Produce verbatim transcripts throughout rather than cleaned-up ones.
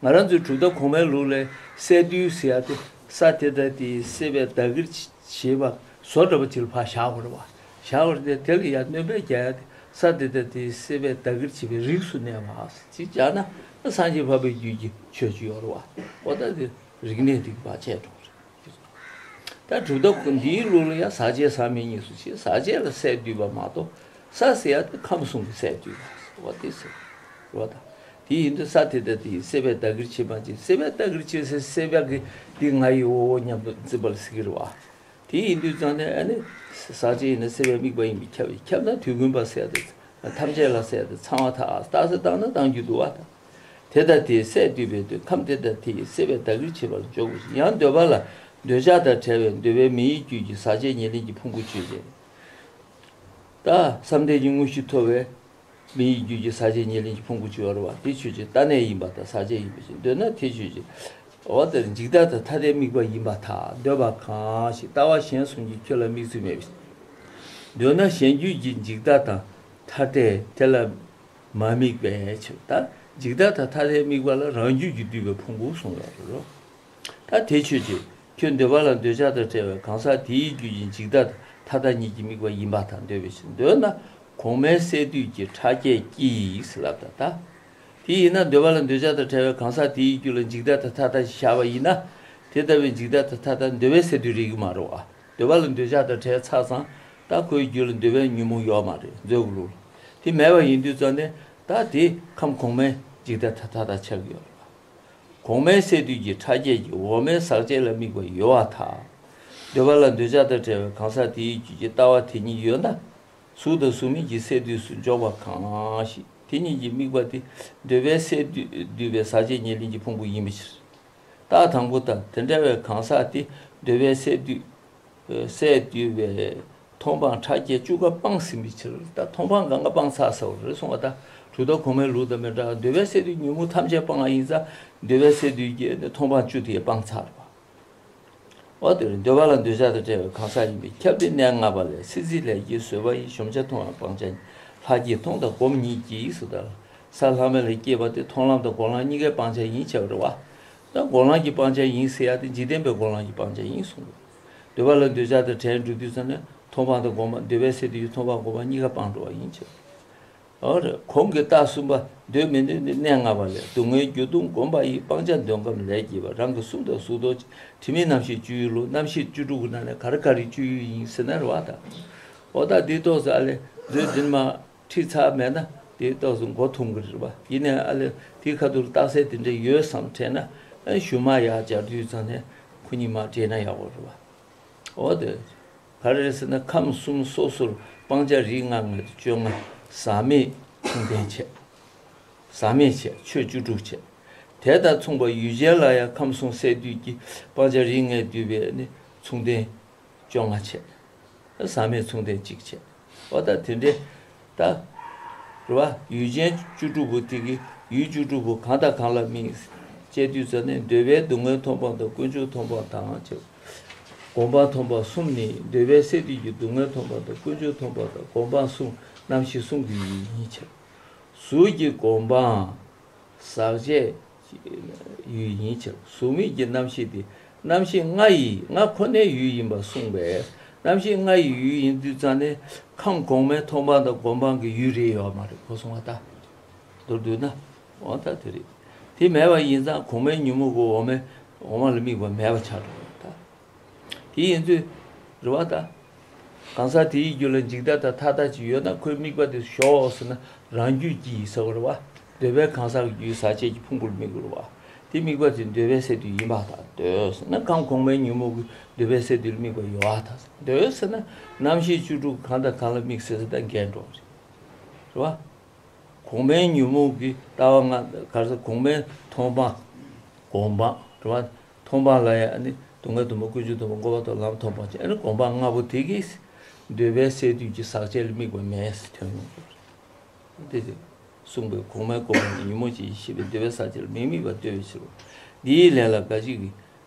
ང་རང་ཚོའི་གྲུབ་མཐའ་གོང་མའི་ལུགས་ལས་སས་བསྡུས་ཟེར་ཡ་དེ་ས་དེ་དང་དེའི་སྲེད་པས་བདག་གིར་བྱེད་པ་བཟོ་འདྲ་པོ་ཅིག་ལ་ཕར་བཞག་དགོས་རེད་བ། བཞག་པ་རེད་དེ་དེ་ལ་ཡ་སྣོན་པ་རྒྱག་ཡ་དེ་ས་དེ་དང་དེའི་སྲེད་པས་བདག་གིར་བྱེད་པའི་རིགས་སུ་གནས་པ་ཅིག་བྱས་ན་སངས་རྒྱས་འཕགས་པའི་རྒྱུད་ཀྱི་ཆོས་ཅིག་ཡོད་རེད་བ། འོ་ད་དེ་རིག་གནས་དེ་གི་བར་ཆད་འགྲོ་གི་རེད། ད་གྲུབ་མཐའ་འདིའི་ལུགས་ལ་ཡང་ཟག་བཅས་ཟག་མེད་གཉིས་སུ་ཕྱེ། ཟག་བཅས་ལ་སས་བསྡུས་པ་མ་གཏོགས་ས་ཟེར་ཡ་དེ་ཁམས་གསུམ་གྱི་སས་བསྡུས་པ་ཟེར་བ་དེ་ཟེར་བ་དང་། དེ་ཡིན་དུས་ས་དེ་དང་དེའི་སྲེད་པས་བདག་གིར་བྱེད་པ་ཅིག་སྲེད་པས་བདག་གིར་བྱེད་ཟེར་སྲེད་པ་གི་འདི་ང་ཡི་འོ་འོ་སྙམ་དུ་འཛིན་པ་ལ་ཟེར་གི་རེད་བ། དེ་ཡིན་དུས་ཙང་ནས་ཨ་ནི་ཟག་བཅས་ཡིན་ན་སྲེད་པའི་དམིགས་པ་ཡིན་པས་ཁྱབ། ཁྱབ་ན་དུས་ཀུན་པ་ཟེར་ཡ་དེ་ཐམས་ཅད་ལ་ཟེར་ཡ་དེ་ཚང་བ་དག་རྟགས་གསལ་བཏང་ན་བཏང་རྒྱུ་འདུག་བ་དང་། དེ་དང་དེའི་སས་བསྡུས་པའི་དུས་ཁམས་དེ་དང་དེ་ཡི་སྲེད་པས་བདག་གིར་བྱེད་པར་འཇོག་པ་ཞིག་ཡང་འདོད་པ་ལ་འདོད་ཆགས་དང་བྲལ་བའི་འདོད་པའི་མི་ཡི་རྒྱུད་ཀྱི་ཟག་བཅས་ཉེར་ལེན་གྱི་ཕུང་པོ་ཆོས་ཅན། ད་བསམ་གཏན་གྱི་དངོས་གཞི་ཐོབ་པའི་མི་ཡི་རྒྱུད་ཀྱི་ཟག་བཅས་ཉེར་ལེན་གྱི་ཕུང་པོ་ཅིག་ཡོད་རེད་བ། དེ་ཆོས་ཅན། རྟ་གནས་ཡིན་པ་དང་ཟག་བཅས་ཡིན་པ་ཞིག་འདོད་ན་དེ་ཆོས་ཅན། འོ་དེར་འཇིག་ལྟ་དང་ཐ་དད་དམིགས་པ་ཡིན་པར་ཐལ། འདོད་པ་གང་ཞིག་ལྟ་བ་གཞན་གསུམ་གྱིས་ཁྱོད་ལ་དམིགས་ཚུལ་མེད་པ་ཞིག་འདོད་ན་གཞན་རྒྱུད་ཀྱི་འཇིག་ལྟ་དང་ཐ་དད་དེ་ལ་མ་དམིགས་པའི་ཕྱིར། ད་འཇིག་ལྟ་དང་ཐ་དད་དམིགས་པ་ལ་རང་རྒྱུད་ཀྱིས་བསྡུས་པའི་ཕུང་པོ་གསུངས་ཡོད་རེད། ད་དེ་ཆོས་ཅན། ཁྱོད་འདོད་པ་ལ་འདོད་ཆགས་དང་བྲལ་བའི་གང་ཟག་དེའི་རྒྱུད་ཀྱི་འཇིག་ལྟ་དང་ཐ་དད་གཉིས་ཀྱི་དམིགས་པ་ཡིན་པར་ཐལ། འདོད་པའི་ཕྱིར། འདོད་ན་གོང་མའི་སས་བསྡུས་ཀྱི་ཕྲ་རྒྱས་ཀྱིས་ལབ་ད་ལྟ། དེ་ཡིན་ན་འདོད་པ་ལ་འདོད་ཆགས་དང་བྲལ་བའི་གང་ཟག་དེའི་རྒྱུད་ལ་འཇིག་ལྟ་དང་ཐ་དད་བཞག་པ་ཡིན་ན། དེ་ལྟ་བུའི་འཇིག་ལྟ་དང་ཐ་དད་འདོད་པའི་སས་བསྡུས་རེད་ཀྱི་མ་རེད་བ། འདོད་པ་ལ་འདོད་ཆགས་དང་བྲལ་ཚར་ཙང་ད་ཁོའི་རྒྱུད་ལ་འདོད་པའི་ཉོན་མོངས་ཡོད་མ་རེད། མཛོད་ཀྱི་ལུགས་ལ། དེ་མེད་པ་ཡིན་དུས་ཙང་ནས་ད་དེ་ཁམས་གོང་མའི་འཇིག་ལྟ་དང་ཐ་དད་ཆགས་ཀྱི་ཡོད་རེད་བ། གོང་མའི་སས་བསྡུས་ཀྱི་ཕྲ་རྒྱས་ཀྱིས་འོག་མའི་ཟག་བཅས་ལ་དམིགས་པ་ཡོད་པར་ཐལ། འདོད་པ་ལ་འདོད་ཆགས་དང་བྲལ་བའི་གང་ཟག་དེའི་རྒྱུད་ཀྱི་ལྟ་བ་དེ་གཉིས་ཡོད་ན། གཟུགས་དང་གཟུགས་མེད་ཀྱི་སས་བསྡུས་སུ་འཇོག་པ་གང་ཞིག་དེ་གཉིས་ཀྱི་དམིགས་པ་དེ་འདོད་པའི་སས་བསྡུས་བསྡུས་པའི་ཟག་བཅས་ཉེར་ལེན་གྱི་ཕུང་པོ་ཡིན་པའི་ཕྱིར། རྟགས་དང་པོ་ལྟར་དེ་འདྲ་བའི་གང་ཟག་དེ་འདོད་པའི་སས་བསྡུས་སས་བསྡུས་པའི་མཐོང་སྤང་ཕྲ་རྒྱས་བཅུ་ཀ་སྤངས་ཟིན་པའི་ཕྱིར། ད་མཐོང་སྤང་སྒང་ག་སྤངས་ཚར་ཟེར་བ་རེད་གསུངས་པ་དང་། གྲུབ་མཐའ་གོང་མའི་ལུགས་དང་མི་འདྲ་བ། འདོད་པའི་སས་བསྡུས་ཉོན་མོངས་ཐམས་ཅད་སྤངས་པ་ཡིན་ཙང་འདོད་པའི་སས་བསྡུས་ཀྱི་མཐོང་སྤང་བཅུ་དེ་སྤངས་ཚར་བ། འོ་དེར་འདོད་པ་ལ་འདོད་ཆགས་དང་བྲལ་བའི་གང་ཟག་ཡིན་པས་ཁྱབ་སྟེ་གནས་ལྔ་པ་ལས། སྲིད་རྩེའི་ལས་ཀྱིས་བཟོད་པ་ཡི། གཞོམ་བྱ་མཐོང་བ་སྤང་བྱ་ཉིད། ལྷག་བཅས་མཐོང་དང་སྒོམ་གཉིས་ཀྱིས་སུ་ལྟར། ས་ལྷག་མེད་ལ་སྐྱེས་པ་དེ་མཐོང་ལམ་དང་སྒོམ་ལམ་གཉིས་ཀའི་སྤང་བྱ་ཡིན་ཟེར་བ་རེད་བ། ད་སྒོམ་ལམ་གྱི་སྤང་བྱ་ཡིན་ཟེར་ཡ་དེ་འཇིག་རྟེན་པའི་སྒོམ་ལམ་གྱི་སྤང་བྱ་ཡིན་གསུངས་པས། འདོད་པ་ལ་འདོད་ཆགས་དང་བྲལ་འགྲོ་དུས་ཙམ་ནས་མཐོང་སྤང་དང་སྒོམ་སྤང་། འདོད་པའི་སས་བསྡུས་ཀྱི་མཐོང་སྤང་སྒོམ་སྤང་གཉིས་ཀ་སྤངས་འགྲོ་བ་ཡིན་ཕྱིར། འོ་རེད། གོང་གི་རྟགས་གསུམ་པ་འདོད་མི་འདོད་ནི་གནས་ལྔ་པ་ལས། སྡུག་བསྔལ་རྒྱུ་སྡུག་བསྒོམ་པ་ཡི། སྤང་བྱ་འདོད་ཁམས་ལས་སྐྱེས་པ། རང་གི་གསུང་དང་གཟུགས་མདོག་ཅན། དྲི་མེད་རྣམ་ཤེས་བཅུ་ཡི་ལུགས། རྣམ་ཤེས་བཅུ་དྲུག་གི་ནང་ནས་ག་རེ་ག་རེ་བཅུ་ཡོད་ཡིན་ཟེར་ན་རེད་བ་ད། འོ་ད་འདི་ཏོག་ཙམ་ཨ་ལས་མཛོད་འདི་མ་ཁྲིད་ཚར་མེད་ན་འདི་ཏོག་ཙམ་མགོ་ཐུམ་གི་རེད་བ། ཡིན་ནའི་ཨ་ལས་དེའི་ཁ་ཐུག་ལ་རྟགས་གསལ་དེ་འདྲ་ཡོད་བསམ་དྲན་ན། ཨ་གཞུག་མ་ཡར་སྦྱར་དུས་ཙང་ནས་ཁོ་གཉིས་མར་འདྲེས་ན་ཡག་པོ་རེད་བ། འོ་དེ། ག་རེ་རེད་ཟེར་ན་ཁམས་གསུམ་སོ་སོར་སྤང་བྱ་རིགས་ལྔ་ལྔ་སྟེ་བཅོ་ལྔ། ཟག་མེད་མཚུངས་ལྡན་བྱས། ཟག་མེད་བྱས། ཆོས་བཅུ་དྲུག་བྱས། དེ་དང་མཚུངས་པ་ཡུལ་ཅན་ལ་ཡང་ཁམས་གསུམ་སས་བསྡུས་ཀྱི་སྤང་བྱ་རིགས་ལྔས་བསྡུས་པའི་ནི་མཚུངས་ལྡན་བཅོ་ལྔ་བྱས། ཟག་མེད་མཚུངས་ལྡན་གཅིག་བྱས། འོ་ད་དེ་འདྲའི་ད། རེད་བ། ཡུལ་ཅན་བཅུ་དྲུག་པོ་དེ་གི་ཡུལ་བཅུ་དྲུག་པོ་གང་དང་གང་ལ་དམིགས། དཔྱད་དུས་ཙམ་ནས་འདོད་པའི་སྡུག་བསྔལ་མཐོང་སྤང་དང་ཀུན་འབྱུང་མཐོང་སྤང་དང་བཅས། སྒོམ་སྤང་མཐོང་སྤང་གསུམ་ནི་འདོད་པའི་སས་བསྡུས་ཀྱི་སྡུག་བསྔལ་མཐོང་སྤང་དང་ཀུན་འབྱུང་མཐོང་སྤང་དང་སྒོམ་སྤང་གསུམ་རྣམ་ཤེས་གསུམ་གྱི་ཡུལ་ཡིན་ཕྱིར། གཟུགས་ཀྱི་སྒོམ་སྤང་ཟག་བཅས་ཡུལ་ཡིན་ཕྱིར། གཟུགས་མེད་ཀྱི་རྣམ་ཤེས་དེ་རྣམ་ཤེས་ལྔ་ཡི་ལྔ་ཁོ་ནའི་ཡུལ་ཡིན་པར་གསུངས་པས། རྣམ་ཤེས་ལྔ་ཡི་ཡུལ་ཡིན་དུས་ཙང་ནས་ཁམས་གོང་མའི་མཐོང་སྤང་དང་སྒོམ་སྤང་གི་ཡུལ་རེད་ཡོད་མ་རེད་གོ་སོང་བ་ད། མདོར་བསྡུས་ན། འོ་ད་དེ་རེད། དེ་མེད་པ་ཡིན་ཙང་གོང་མའི་ཉོན་མོངས་ཀྱི་འོག་མའི་འོག་མ་ལ་དམིགས་པ་མེད་པ་ཆགས་འགྲོ་བ་ད། དེ་ཡིན་དུས། རེད་བ་ད། གང་ཟག་དེའི་རྒྱུད་ལ་འཇིག་ལྟ་དང་ཐ་དད་ཅིག་ཡོད་ན་ཁོའི་དམིགས་པ་དེ་ཞོག་ཟེར་ན་རང་རྒྱུད་ཀྱིས་ཟེར་བ་རེད་བ། འདོད་པའི་གང་ཟག་གི་རྒྱུད་ཟག་བཅས་ཀྱི་ཕུང་པོ་ལ་དམིགས་པ་རེད་བ། དེ་དམིགས་པ་དེ་འདོད་པའི་སས་བསྡུས་ཡིན་པར་ཐལ། འདོད་ཟེར་ན་ཁམས་གོང་མའི་ཉོན་མོངས་ཀྱི་འདོད་པའི་སས་བསྡུས་ལ་དམིགས་པ་ཡོད་པར་ཐལ། འདོད་ཟེར་ན་རྣམ་ཤེས་བཅུ་དྲུག་གང་དང་གང་ལ་དམིགས་ཟེར་ཟེར་ད་འགལ་འགྲོ་བ་རེད། རེད་བ། གོང་མའི་ཉོན་མོངས་ཀྱི་ལྟ་བ་ལྔ་ག་རེ་ཟེར། གོང་མའི་མཐོང་སྤང་། སྒོམ་སྤང་། རེད་བ། མཐོང་སྤང་ལ་ཡང་ཨ་ནི་སྡུག་བསྔལ་སྡོམ་པ་ཀུན་འབྱུང་སྡོམ་པ་འགོག་པ་དང་ལམ་མཐོང་སྤང་བྱས། ཨ་ནི་སྒོམ་སྤང་ལྔ་པོ་དེ་གིས་འདོད་པའི་སས་བསྡུས་ཀྱི་ཟག་བཅས་ལ་དམིགས་པ་མེད་ཟེར་ཐོན་ཡོང་གི་རེད། དེ་གསུངས་པས་གོང་མའི་སྒོམ་སྤང་ཉོན་མོངས་ཅན་ཞེས་པའི་འདོད་པའི་ཟག་བཅས་ལ་མི་དམིགས་པར་འདོད་པའི་ཕྱིར་རོ། འདིའི་ལན་ལ་འགའ་ཞིག་གིས།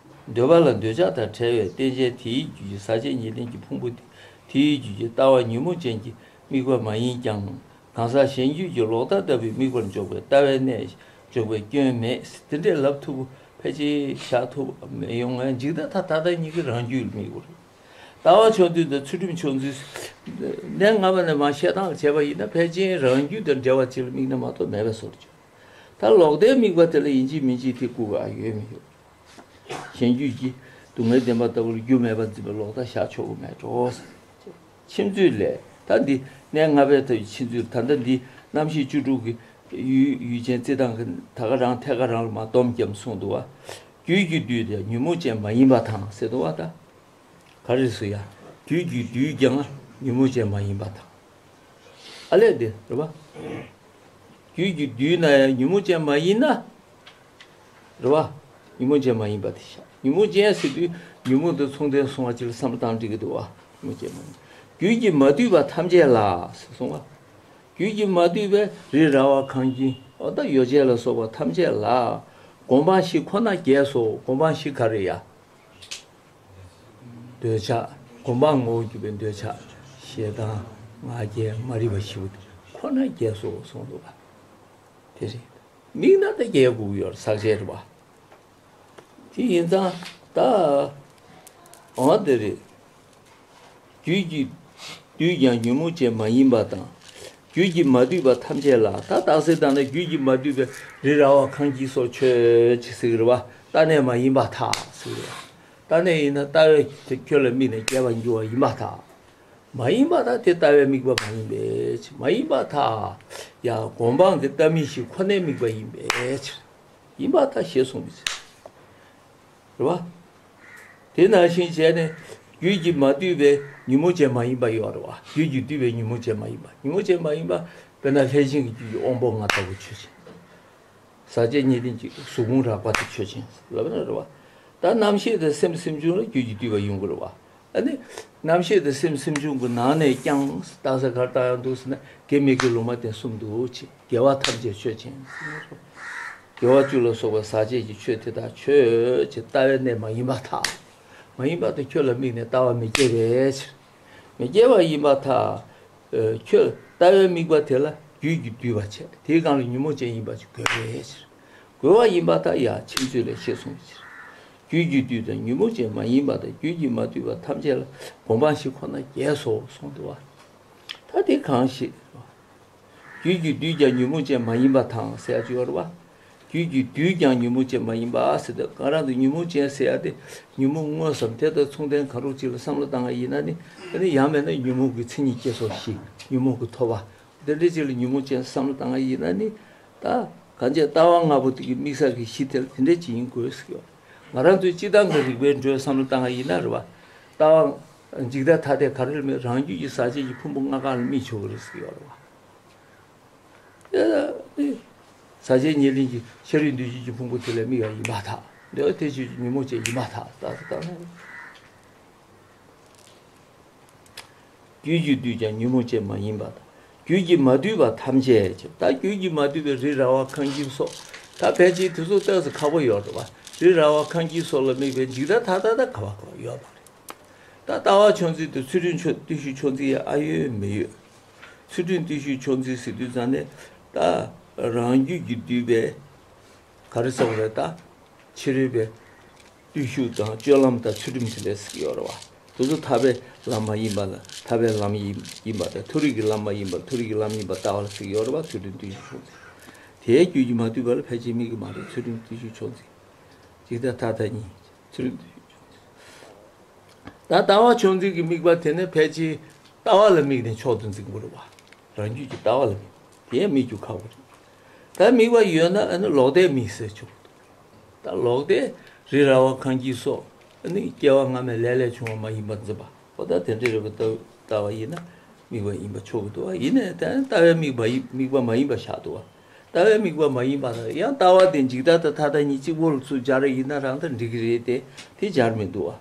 འདོད་པ་ལ་འདོད་ཆགས་དང་བྲལ་བའི་རྟེན་ཅན་དེའི་རྒྱུད་ཀྱི་ཟག་བཅས་ཉེར་ལེན་གྱི་ཕུང་པོ་དེ་དེའི་རྒྱུད་ཀྱི་ལྟ་བ་ཉོན་མོངས་ཅན་གྱི་དམིགས་པ་མ་ཡིན་ཀྱང་གང་ཟག་གཞན་རྒྱུད་ཀྱི་ལོག་ལྟ་ལྟ་བུའི་དམིགས་པར་འཇོག་པའི་ལྟ་བའི་གནས་ འཇོག་པའི་སྐྱོན་མེད། དེ་འདྲས་ལབ་ཐུབ། ཕལ་ཆེར་བཞག་ཐུབ་མི་ཡོང་ངས། འཇིག་ལྟ་ཐ་ཐ་ད་གཉིས་ཀྱི་རང་རྒྱུད་ལ་དམིགས་པ་རེད། ལྟ་བ་ཕྱོགས་འཛིན་དང་ཚུལ་ཁྲིམས་ཕྱོགས་འཛིན། གནས་ལྔ་པ་ནས་མར་བཤད་སྟངས་ལ་བྱས་པ་ཡིན་ན་ཕལ་ཆེར་རང་རྒྱུད་དང་འབྲེལ་བ་ཅིག་ལ་དམིགས་ན་མ་གཏོགས་མེད་པའི་བཟོ་འདྲ་བྱུང་། ད་ལོག་ལྟའི་དམིགས་པ་དེ་ལ་ཡིན་གཅིག་མིན་གཅིག་དེ་བཀུག་ག་ཡོད་མི་ཡོད། གཞན་རྒྱུད་ཀྱི་སྡུག་བསྔལ་བདེན་པ་ལྟ་བུར་རྒྱུ་མེད་པར་འཛིན་པའི་ལོག་ལྟ་བཞག་ཆོག་གི་མེད་འགྲོ། ཕྱིན་ཚུལ་ལས་ད་འདི་གནས་ལྔ་པའི་ཐབས་ཀྱི་ཕྱིན་ཚུལ། ད་ལྟ་འདི་རྣམ་ཤེས་བཅུ་དྲུག་གི་ཡུལ་ཡུལ་ཅན་རྩི་སྟངས་ཀྱི་ད་ག་རང་ཐད་ཀ་རང་ལ་མ་སྡོམ་རྒྱབ་གསུངས་འདུག་བ། རྒྱུད་ཀྱི་འདུས་ཏེ་ཉོན་མོངས་ཅན་མ་ཡིན་པ་དང་ཟེར་འདུག་བ། ད་ག་རེ་ཟེར་ཡ། རྒྱུད་ཀྱི་འདུས་ཀྱང་ཉོན་མོངས་ཅན་མ་ཡིན་པ་དང་། ཨ་ལས་འདི་རེད་བ། རྒྱུད་ཀྱི་འདུས་ན་ཡང་ཉོན་མོངས་ཅན་མ་ཡིན་ན། རེད་བ། ཉོན་མོངས་ཅན་མ་ཡིན་པ་དེ་བཞག་ཉོན་མོངས་ཅན་ཟེར་དུས་ཉོན་མོངས་དང་མཚུངས་ལྡན་སོང་བ་ཅིག་ལ་བསམ་བློ་བཏང་འགྲིག་གི་འདུག་བ། ཉོན་མོངས་ཅན་མ་ཡིན། རྒྱུད་ཀྱིས་མ་བསྡུས་པ་ཐམས་ཅད་ལ་ཟེར་སོང་བ། རྒྱུད་ཀྱིས་མ་བསྡུས་པའི་རི་ར་བ་ཁང་ཁྱིམ་འོ་ད་ཡོ་བྱད་ལ་སོགས་པ་ཐམས་ཅད་ལ་སྒོམ་སྤང་བཞི་ཁོ་ན་རྒྱས་སོ། སྒོམ་སྤང་བཞི་ག་རེ་ཡ། འདོད་ཆགས། སྒོམ་སྤང་ངོ་བོར་གྱུར་པའི་འདོད་ཆགས། ཞེ་སྡང་། ང་རྒྱལ། མ་རིག་པ་བཞི་པོ་དེ་ཁོ་ན་རྒྱས་སོ་གསུངས་འདུག་བ། དེ་རེད། དམིགས་ན་ད་རྒྱས་དགོས་ཀྱི་ཡོད་རེད། ཟག་བཅས་རེད་བ། དེ་ཡིན་ཙང་ད། འོ་དེ་རེད། རྒྱུད་ཀྱིས་བསྡུས་ཀྱང་ཉོན་མོངས་ཅན་མ་ཡིན་པ་དང་། རྒྱུད་ཀྱིས་མ་བསྡུས་པ་ཐམས་ཅད་ལ། ད་རྟགས་གསལ་བཏང་ན་རྒྱུད་ཀྱིས་མ་བསྡུས་པའི་རི་ར་བ་ཁང་ཁྱིམ་སོགས་ཆོས་ཅིག་ཟེར་གི་རེད་བ། རྟ་གནས་མ་ཡིན་པར་ཐལ་ཟེར་གི་རེད་བ། རྟ་གནས་ཡིན་ན་ལྟ་བས་ཁྱོད་ལ་དམིགས་ནས་རྒྱས་པར་འགྱུར་བ་ཡིན་པར་ཐལ། མ་ཡིན་པར་ཐལ། དེ་ལྟ་བའི་དམིགས་པ་མ་ཡིན་པའི་ཕྱིར། མ་ཡིན་པར་ཐལ། ཡང་སྒོམ་སྤང་གི་ལྟ་མིན་བཞི་ཁོ་ནའི་དམིགས་པ་ཡིན་པའི་ཕྱིར། ཡིན་པར་ཐལ་ཞེས་གསུངས་པའི་ཕྱིར། རེད་བ། དེ་ནང་བཞིན་བྱས་ནས་རྒྱུད་ཀྱིས་མ་བསྡུས་པའི་ཉོན་མོངས་ཅན་མ་ཡིན་པ་ཡོད་རེད་བ། རྒྱུད་ཀྱིས་བསྡུས་པའི་ཉོན་མོངས་ཅན་མ་ཡིན་པ། ཉོན་མོངས་ཅན་མ་ཡིན་པ། དཔེར་ན་ལྷས་བྱིན་གྱི་རྒྱུད་ཀྱི་དབང་པོ་ལྔ་ལྟ་བུ་ཆོས་ཅན། ཟག་བཅས་ཉེར་ལེན་གྱི་གཟུགས་ཕུང་རགས་པ་དེ་ཆོས་ཅན་ལབ་ན་རེད་བ། ད་རྣམ་ཤེས་དང་སེམས་སེམས་བྱུང་ལ་རྒྱུད་ཀྱིས་བསྡུས་པ་ཡོང་གི་རེད་བ། ཨ་ནི། རྣམ་ཤེས་དང་སེམས་སེམས་བྱུང་གི་ནང་ནས་ཀྱང་རྟགས་གསལ་ག་རེ་བཏང་ཡོང་འདུག་ཟེར་ན། དགེ་མི་དགེ་ལུང་མ་བསྟན་གསུམ་འདུག་ཅེས། དགེ་བ་ཐམས་ཅད་ཆོས་ཅན། དགེ་བ་བཅུ་ལ་སོགས་པ་ཟག་བཅས་ཀྱི་ཆོས་དེ་དག་ཆོས་ཅན་ལྟ་བའི་གནས་མ་ཡིན་པར་ཐལ། མ་ཡིན་པར་ཐལ། ཁྱོད་ལ་དམིགས་ནས་ལྟ་བ་མི་སྐྱེ་བའི་ཕྱིར། མི་སྐྱེ་བ་ཡིན་པར་ཐལ། ཁྱོད་ལྟ་བའི་དམིགས་པ་དེ་ལ་རྒྱུད་ཀྱིས་བསྡུས་པར་བྱས། དེའི་སྒང་ལ་ཉོན་མོངས་ཅན་ཡིན་པ་ཅིག་དགོས་པའི་ཕྱིར། དགོས་པ་ཡིན་པར་ཐལ། ཡང་ཕྱིན་ཚུལ་ལས་ཞེས་གསུངས་པའི་ཕྱིར། རྒྱུད་ཀྱིས་བསྡུས་དང་ཉོན་མོངས་ཅན་མ་ཡིན་པ་དང་། རྒྱུད་ཀྱིས་མ་བསྡུས་པ་ཐམས་ཅད་ལ་སྒོམ་སྤང་བཞི་ཁོ་ན་རྒྱས་སོ་གསུངས་འདུག་བ། ད་དེ་གང་ཞིག་རྒྱུད་ཀྱིས་བསྡུས་ཀྱང་ཉོན་མོངས་ཅན་མ་ཡིན་པ་དང་ཟེར་ཡ་ཅིག་ཡོད་རེད་བ། རྒྱུད་ཀྱིས་བསྡུས་ཀྱང་ཉོན་མོངས་ཅན་མ་ཡིན་པ་ཟེར་ཏེ། གང་རང་དུ་ཉོན་མོངས་ཅན་ཟེར་ཡ་དེ་ཉོན་མོངས་དངོས་སམ་དེ་དང་མཚུངས་ལྡན་གང་རུང་ཅིག་ལ་བསམ་བློ་བཏང་བ་ཡིན་ན་ནི། ཨ་ནི་ཡང་མིན་ན་ཉོན་མོངས་ཀྱི་མཚན་ཉིད་སྐྱེ་སོ་ཞེས། ཉོན་མོངས་ཀྱི་ཐོབ་པ། དེ་འདྲ་ཅིག་ལ་ཉོན་མོངས་ཅན་བསམ་བློ་བཏང་བ་ཡིན་ན་ནི། ད་གང་བྱས་ལྟ་བ་ལྔ་པོ་དེ་གི་དམིགས་བསལ་གྱི་གཞི་དེ་ལ་དེ་འདྲ་ཅིག་ཡིན་དགོས་ཟེར་གྱི་ཡོད། ང་རང་ཚོའི་སྤྱི་བཏང་གི་རིགས་པའི་འགྲོས་བསམ་བློ་བཏང་བ་ཡིན་ན་རེད་བ། ལྟ་བ་འཇིག་ལྟ་ཐ་དད་ག་རེ་ལ་དམིགས། རང་རྒྱུད་ཀྱི་ཟག་བཅས་ཀྱི་ཕུང་པོ་ལྔ་གང་ལ་དམིགས་ཆོག་གི་རེད་ཟེར་གྱི་ཡོད་རེད་བ། ཨེ། ཟག་བཅས་ཉེར་ལེན་གྱི་ཤ་རིགས་འདུས་བྱས་ཀྱི་ཕུང་པོ་དེ་ལ་དམིགས་པ་ཡིན་པར་ཐལ། འདོད་པ་དེ་ཆོས་ཅན། ཉོན་མོངས་ཅན་ཡིན་པར་ཐལ། རྟགས་གསལ་བཏང་ན། རྒྱུད་ཀྱིས་བསྡུས་ཀྱང་ཉོན་མོངས་ཅན་མ་ཡིན་པ་དང་། རྒྱུད་ཀྱིས་མ་བསྡུས་པ་ཐམས་ཅད་ཅེས། ད་རྒྱུད་ཀྱིས་མ་བསྡུས་པའི་རི་ར་བ་ཁང་ཁྱིམ་སོགས། ད་ཕལ་ཆེར་དེ་ཚོ་ཏོག་ཙམ་ཁག་པོ་ཡོད་རེད་བ། རི་ར་བ་ཁང་ཁྱིམ་སོགས་ལ་དམིགས་པའི་འཇིག་ལྟ་ཐ་དད་ད་ག་བ་ག་བ་ཡོད་མ་རེད། ད་ལྟ་བ་ཕྱོགས་འཛིན་དང་ཚུལ་ཁྲིམས་ཕྱོགས་བརྟུལ་ཞུགས་ཕྱོགས་འཛིན་ཡང་ཨ་ཡོད་མི་ཡོད། ཚུལ་ཁྲིམས་བརྟུལ་ཞུགས་ཕྱོགས་འཛིན་ཟེར་དུས་ཙང་ནས། ད་རང་རྒྱུད་ཀྱིས་བསྡུས་པའི་ག་རེ་ཟེར་བ་རེད། ད་ཕྱི་རོལ་པའི་བརྟུལ་ཞུགས་དང་སྤྱོད་ལམ་དང་ཚུལ་ཁྲིམས་ཟེར་ལས་ཟེར་གྱི་ཡོད་རེད་བ། དེ་ཚོ་ཐར་པའི་ལམ་མ་ཡིན་པ་ལ་ཐར་པའི་ལམ་ཡིན་ཡིན་པ་དང་། མཐོ་རིས་ཀྱི་ལམ་མ་ཡིན་པ་ལ་མཐོ་རིས་ཀྱི་ལམ་ཡིན་པར་ལྟ་བ་ལ་ཟེར་གྱི་ཡོད་རེད་བ། ཚུལ་ཁྲིམས་བརྟུལ་ཞུགས་ཕྱོགས་འཛིན། དེའི་རྒྱུད་ཀྱིས་མ་བསྡུས་པ་ལ་ཕལ་ཆེར་དམིགས་ཀྱི་མ་རེད། ཚུལ་ཁྲིམས་བརྟུལ་ཞུགས་ཕྱོགས་འཛིན། འཇིག་ལྟ་ཐ་དད་གཉིས། ཚུལ་ཁྲིམས་བརྟུལ་ཞུགས་ཕྱོགས་འཛིན། ད་ལྟ་བ་ཕྱོགས་འཛིན་གྱི་དམིགས་པ་དེ་ནི་ཕལ་ཆེར་ལྟ་བ་ལ་དམིགས་ནས་མཆོག་ཏུ་འཛིན་དགོས་རེད་བ། རང་རྒྱུད་ཀྱི་ལྟ་བ་ལ་དམིགས། དེ་ཡང་དམིགས་རྒྱུ་ཁག་པོ་རེད། ད་དམིགས་པ་ཡོད་ན་ཨ་ནི་ལོག་ལྟས་དམིགས་ཟེར་ཆོག་ད་ལོག་ལྟས་རི་ར་བ་ཁང་ཁྱིམ་སོགས་ཨ་ནི་སྐྱེ་བ་སྔ་མའི་ལས་ལས་བྱུང་བ་མ་ཡིན་པར་འཛིན་པ། འོ་ད་དེ་འདྲ་རེད་པ། ལྟ་ལྟ་བ་ཡིན་ན་དམིགས་པ་ཡིན་པ་ཆོག་གི་འདུག་བ། ཡིན་ནའི་ད་ལྟ་བའི་དམིགས་པ་ཡིན། དམིགས་པ་མ་ཡིན་པ་བཞག་འདུག་བ། ལྟ་བའི་དམིགས་པ་མ་ཡིན་པ་དང་། ཡང་ལྟ་བ་དེ་འཇིག་ལྟ་དང་ཐ་དད་གཉིས་གཅིག་པོ་ལ་ཚུར་སྦྱར་ཡིན་ན་རང་ད་འགྲིག་གི་རེད་དེ། དེ་སྦྱར་མི་འདུག་བ།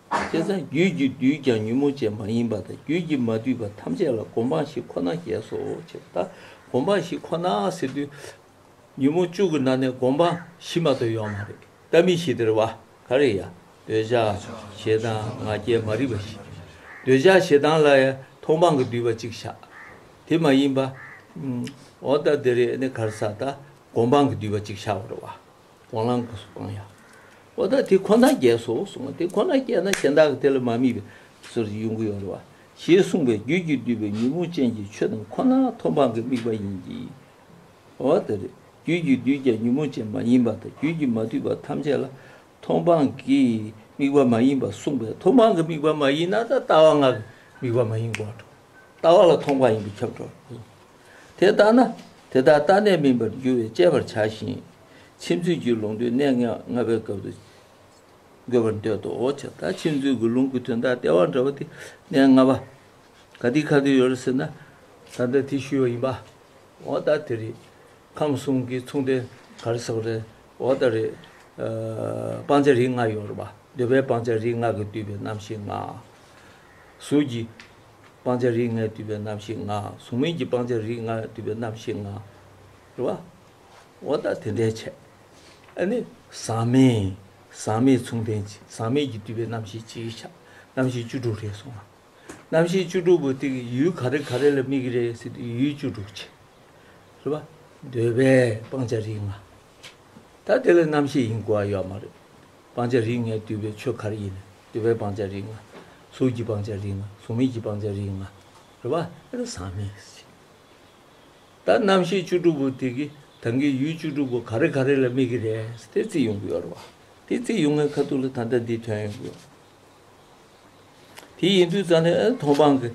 བྱས་ཙང་རྒྱུད་ཀྱིས་བསྡུས་ཀྱང་ཉོན་མོངས་ཅན་མ་ཡིན་པ་དང་། རྒྱུད་ཀྱིས་མ་བསྡུས་པ་ཐམས་ཅད་ལ་སྒོམ་སྤང་བཞི་ཁོ་ན་རྒྱས་སོ་ཞེས། ད་སྒོམ་སྤང་བཞི་ཁོ་ན་ཟེར་དུས། ཉོན་མོངས་བཅུ་གི་ནང་ནས་སྒོམ་སྤང་བཞི་མ་གཏོགས་ཡོད་མ་རེད། ལྟ་མིན་བཞི་དེ་རེད་བ། ག་རེ་ཡ། འདོད་ཆགས། ཞེ་སྡང་། ང་རྒྱལ། མ་རིག་པ་བཞི། འདོད་ཆགས་ཞེ་སྡང་ལ་ཡང་མཐོང་སྤང་གི་བསྡུས་པ་གཅིག་བཞག་དེ་མ་ཡིན་པ། ཨུམ། འོ་ད་དེ་རེད། ཨ་ནི་ག་རེ་ཟ། ད་ སྒོམ་སྤང་གི་བསྡུས་པ་གཅིག་བཞག་པ་རེད་བ། སྒོམ་ལམ་སྐབས་སུ་སྤང་ཡ། འོ་ད་དེ་ཁོ་ན་རྒྱལ་སོ་གསུངས་པ། དེ་ཁོ་ན་རྒྱལ་ན་གཞན་དག་གི་དེ་ལ་མ་དམིགས་པའི་ཟུར་ཡོང་གི་ཡོད་རེད་བ། ཞེས་གསུངས་པས་རྒྱུད་ཀྱིས་བསྡུས་པའི་ཉོན་མོངས་ཅན་གྱི་ཆོས་རྣམས་ཁོ་ན་མཐོང་སྤང་གི་དམིགས་པ་ཡིན་གྱི། འོ་དེ་རེད། རྒྱུད་ཀྱིས་བསྡུས་ཀྱང་ཉོན་མོངས་ཅན་མ་ཡིན་པ་དང་། རྒྱུད་ཀྱིས་མ་བསྡུས་པ་ཐམས་ཅད་ལ་མཐོང་སྤང་གི་དམིགས་པ་མ་ཡིན་པར་གསུངས་པས། མཐོང་སྤང་གི་དམིགས་པ་མ་ཡིན་ན་ད་ལྟ་བ་ལྔ་གི་དམིགས་པ་མ་ཡིན་དགོས་འགྲོ། ལྟ་བ་ལ་མཐོང་སྤང་ཡིན་པས་ཁྱབ་འགྲོ། དེ་ལྟ་ན་དེ་དག་རྟག་གནས་མིན་པར་འགྱུར་བས་དཔྱད་པར་བྱ་ཞིང་། མཆིམས་མཛོད་ཀྱི་ལུང་དོན་གནས་ལྔ་པའི་སྐབས་སུ་འགོད་པར་འདོད་དོ། འོ་ཅག་ད་མཆིམས་མཛོད་ཀྱི་ལུང་གི་དོན་དག་ལྟེ་བ་འདྲ་བ་དེ་གནས་ལྔ་པ། ག་དེ་ག་དེ་ཡོད་རེད་ཟེར་ན། ད་ལྟ་དེ་ཞུས་པ་ཡིན་པ། འོ་ད་དེ་རེད། ཁམས་གསུམ་གྱི་མཚུངས་ལྡན་ག་རེ་ཟེར་བ་རེད། འོ་ད་རེད། ཨ། སྤང་བྱ་རིགས་ལྔ་ཡོད་རེད་པ། འདོད་པའི་སྤང་བྱ་རིགས་ལྔ་གིས་བསྡུས་པའི་རྣམ་ཤེས་ལྔ། གཟུགས་ཀྱི་སྤང་བྱ་རིགས་ལྔས་བསྡུས་པའི་རྣམ་ཤེས་ལྔ། གཟུགས་མེད་ཀྱི་སྤང་བྱ་རིགས་ལྔས་བསྡུས་པའི་རྣམ་ཤེས་ལྔ། རེད་པ། འོ་ད་དེ་འདྲའི་བྱས། ཨ་ནི་ཟག་མེད། ཟག་མེད་མཚུངས་ལྡན་གྱི་ཟག་མེད་ཀྱིས་བསྡུས་པའི་རྣམ་ཤེས་གཅིག་བྱས། རྣམ་ཤེས་བཅུ་དྲུག་རེད་གསུངས་པ། རྣམ་ཤེས་བཅུ་དྲུག་པོ་དེ་གི་ཡུལ་ག་རེ་ག་རེ་ལ་དམིགས་ཀྱི་རེད་ཟེར་དུས་ཡུལ་བཅུ་དྲུག་བྱས། རེད་པ། འདོད་པའི་སྤང་བྱ་རིགས་ལྔ། ད་དེ་ལ་རྣམ་ཤེས་ཡིན་དགོས་པ་ཡོད་མ་རེད། སྤང་བྱ་རིགས་ལྔས་བསྡུས་པའི་ཆོས་ག་རེ་ཡིན་ན། འདོད་པའི་སྤང་བྱ་རིགས་ལྔ། གཟུགས་ཀྱི་སྤང་བྱ་རིགས་ལྔ། གཟུགས་མེད་ཀྱི་སྤང་བྱ་རིགས་ལྔ། རེད་པ། ཨ་ནི་ཟག་མེད་ཟེར། ད་རྣམ་ཤེས་བཅུ་དྲུག་པོ་དེ་གི་ད་གིན་ཡུལ་བཅུ་དྲུག་པོ་ག་རེ་ག་རེ་ལ་དམིགས་ཀྱི་རེད་ཟེར་དེ་རྩིས་ཡོང་གི་ཡོད་རེད་པ། དེ་རྩིས་ཡོང་བའི་ཁ་ཐུག་ལ་ད་ལྟ་འདི་ཐོན་ཡོང་གི་ཡོད། དེ་ཡིན་དུས་ཙང་ནས་མཐོང་སྤང་གི།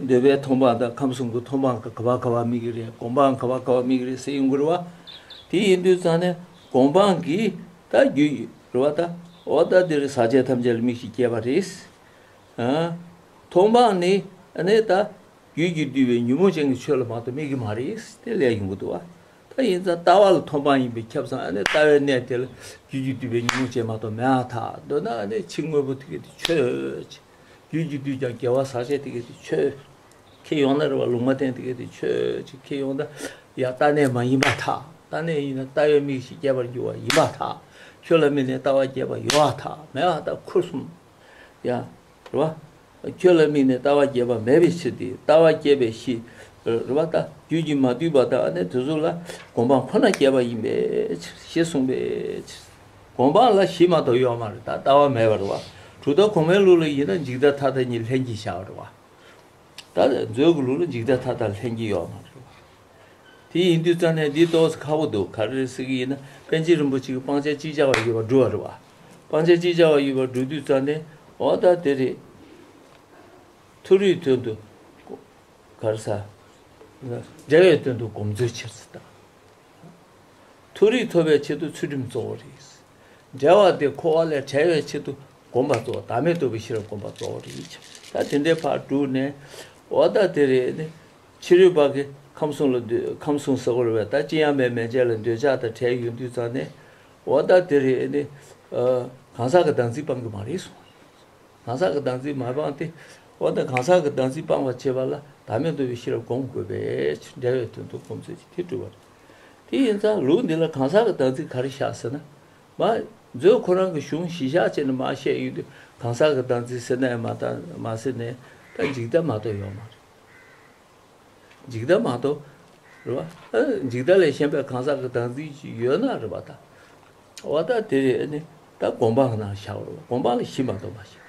འདོད་པའི་མཐོང་སྤང་དང་ཁམས་གསུམ་གྱི་མཐོང་སྤང་གི་ག་པར་ག་པར་དམིགས་ཀྱི་རེད། སྒོམ་སྤང་ག་པར་ག་པར་དམིགས་ཀྱི་རེད་ཟེར་ཡོང་གི་རེད་པ། དེ་ཡིན་དུས་ཙང་ནས་སྒོམ་སྤང་གི་ད་རྒྱུ་རེད་པ། ད་འོ་ད་འདིར་ཟག་བཅས་ཐམས་ཅད་ལ་དམིགས་ཤིང་སྐྱེས་པ་རེད། ཨ། མཐོང་སྤང་ནི་ཨ་ནི་ད་རྒྱུད་ཀྱིས་བསྡུས་པའི་ཉོན་མོངས་ཅན་གྱི་ཆོས་ལ་མ་གཏོགས་དམིགས་ཀྱི་མ་རེད། དེ་ལས་ཡོང་གི་འདུག་པ། ད་ཡིན་ཙང་ལྟ་བ་ལ་མཐོང་སྤང་ཡིན་པས་ཁྱབ་ཙང་། ཨ་ནི་ལྟ་བའི་གནས་དེ་ལ་རྒྱུད་ཀྱིས་བསྡུས་པའི་ཉོན་མོངས་ཅན་མ་གཏོགས་མེད་པར་ཐལ། མདོར་ན་ཨ་ནི་ཕྱི་དངོས་པོ་དེ་གས་དེ་ཆོས། རྒྱུད་ཀྱིས་བསྡུས་ཀྱང་དགེ་བ་ཟག་བཅས་དེ་གས་དེ་ཆོས། ཁྱེད་ཡོང་ན་རེད་པ། ལུང་མ་བསྟན་དེ་གས་དེ་ཆོས་ཅིག་ཁྱེད་ཡོང་ན་ཡང་རྟག་གནས་མ་ཡིན་པར་ཐལ། རྟག་གནས་ཡིན་ན་ལྟ་བས་དམིགས་ཤིང་སྐྱེས་པར་འགྱུར་བ་ཡིན་པར་ཐལ། ཁྱོད་ལ་དམིགས་ནས་ལྟ་བ་སྐྱེས་པ་ཡོད་པར་ཐལ། མེད་པར་ཐལ། ཁུ་གསུམ། ཡ། རེད་པ། ཁྱོད་ལ་དམིགས་ནས་ལྟ་བ་སྐྱེས་པ་མེད་པའི་ཕྱིར་ཏེ། ལྟ་བ་སྐྱེས་པའི་གཞི། རེད་པ། ད་རྒྱུད་ཀྱིས་མ་བསྡུས་པ་དང་ཨ་ནི་དེ་ཚོ་ལ་སྒོམ་སྤང་ཁོ་ན་སྐྱེས་པ་ཡིན་པའི་ཕྱིར་ཞེས་གསུངས་པའི་ཕྱིར། སྒོམ་སྤང་ལ་གཞི་མ་གཏོགས་ཡོད་མ་རེད། ད་ལྟ་བ་མེད་པ་རེད་པ། གྲུབ་མཐའ་གོང་མའི་ལུགས་ལ་ཡིན་ན་འཇིག་ལྟ་མཐའ་དག་གཉིས་ལྷན་སྐྱེས་བཞག་པ་རེད་པ། ད་མཛོད་ཀྱི་ལུགས་ལ་འཇིག་ལྟ་མཐའ་དག་ལྷན་སྐྱེས་ཡོད་མ་རེད་པ། དེ་ཡིན་དུས་ཙང་ནས་འདི་ཏོག་ཙམ་ཁག་པོ་འདུག་ག་རེ་རེད་ཟེར་གྱི་ཡིན་ན། པཎ་ཆེན་རིན་པོ་ཆེ་གིས་སྤང་བྱ་ཅིག་ཅར་བ་ཡོད་པར་སྒྲུབ་པ་རེད་པ། སྤང་བྱ་ཅིག་ཅར་བ་ཡོད་པར་སྒྲུབ་དུས་ཙང་ནས། འོ་ད་དེ་རེད། མཐོ་རིས་དོན་དུ་ག་རེ་ཟ། འབྲས་བུའི་དོན་དུ་སྒོམ་མཛོད་ཕྱིར་ཟེར་ད། མཐོ་རིས་ཐོབ་པའི་ཆེད་དུ་ཚུལ་ཁྲིམས་གཙོ་བོ་རེད། འབྲེལ་བ་དེ་འཁོར་བ་ལས་བྲལ་བའི་ཆེད་དུ་སྒོམ་པ་གཙོ་བོ། བདག་མེད་རྟོགས་པའི་ཤེས་རབ་སྒོམ་པ་གཙོ་བོ་རེད། ད་དེ་འདྲའི་ཕར་བསྒྲུབས་ནས། འོ་ད་དེ་རེད་ནི། ཕྱི་རོལ་པ་གིས་ཁམས་གསུམ་ལ་འདོད། ཁམས་གསུམ་ཟེར་དགོས་རེད་པས། ད་ཅི་ཡང་མེད་མན་ཆད་ལ་འདོད་ཆགས་དང་བྲལ་ཡོང་དུས་ཙང་ནས། འོ་ད་དེ་རེད་ནི། ཨ། གང་ཟག་གི་བདག་འཛིན་སྤང་གི་མ་རེད་གསུངས། གང་ཟག་གི་བདག་འཛིན་མ་སྤངས་ཏེ། འོ་ན་གང་ཟག་གི་བདག་འཛིན་སྤང་བར་བྱེད་པ་ལ་བདག་མེད་རྟོགས་པའི་ཤེས་རབ་སྒོམ་དགོས་པས། འབྲེལ་བའི་དོན་དུ་སྒོམ་མཛོད་ཅིག་དེ་སྒྲུབ་པ་རེད། དེ་ཡིན་ཙང་ལུགས་འདི་ལ་གང་ཟག་གི་བདག་འཛིན་ག་རེ་བཞག་ཟེར་ན། མ། མཛོད་ཁོ་རང་གི་གཞུང་གཞི་བཞག་བྱས་ནས་མར་བཤད་ཡོང་དུས་གང་ཟག་གི་བདག་འཛིན་ཟེར་ན་ཡང་མ་ད་མ་ཟེར་ནས། ད་འཇིག་ལྟ་མ་གཏོགས་ཡོད་མ་རེད། འཇིག་ལྟ་མ་གཏོགས། རེད་པ། ཨ། འཇིག་ལྟ་ལས་གཞན་པའི་གང་ཟག་གི་བདག་འཛིན་ཅིག་ཡོད་ན་རེད་པ་ད། འོ་ད་དེ་རེད་ནི། ད་སྒོམ་སྤང་གི་ནང་བཞག་པ་རེད་པ། སྒོམ་སྤང་ལ་གཞི་མ་གཏོགས་མ་བཞག་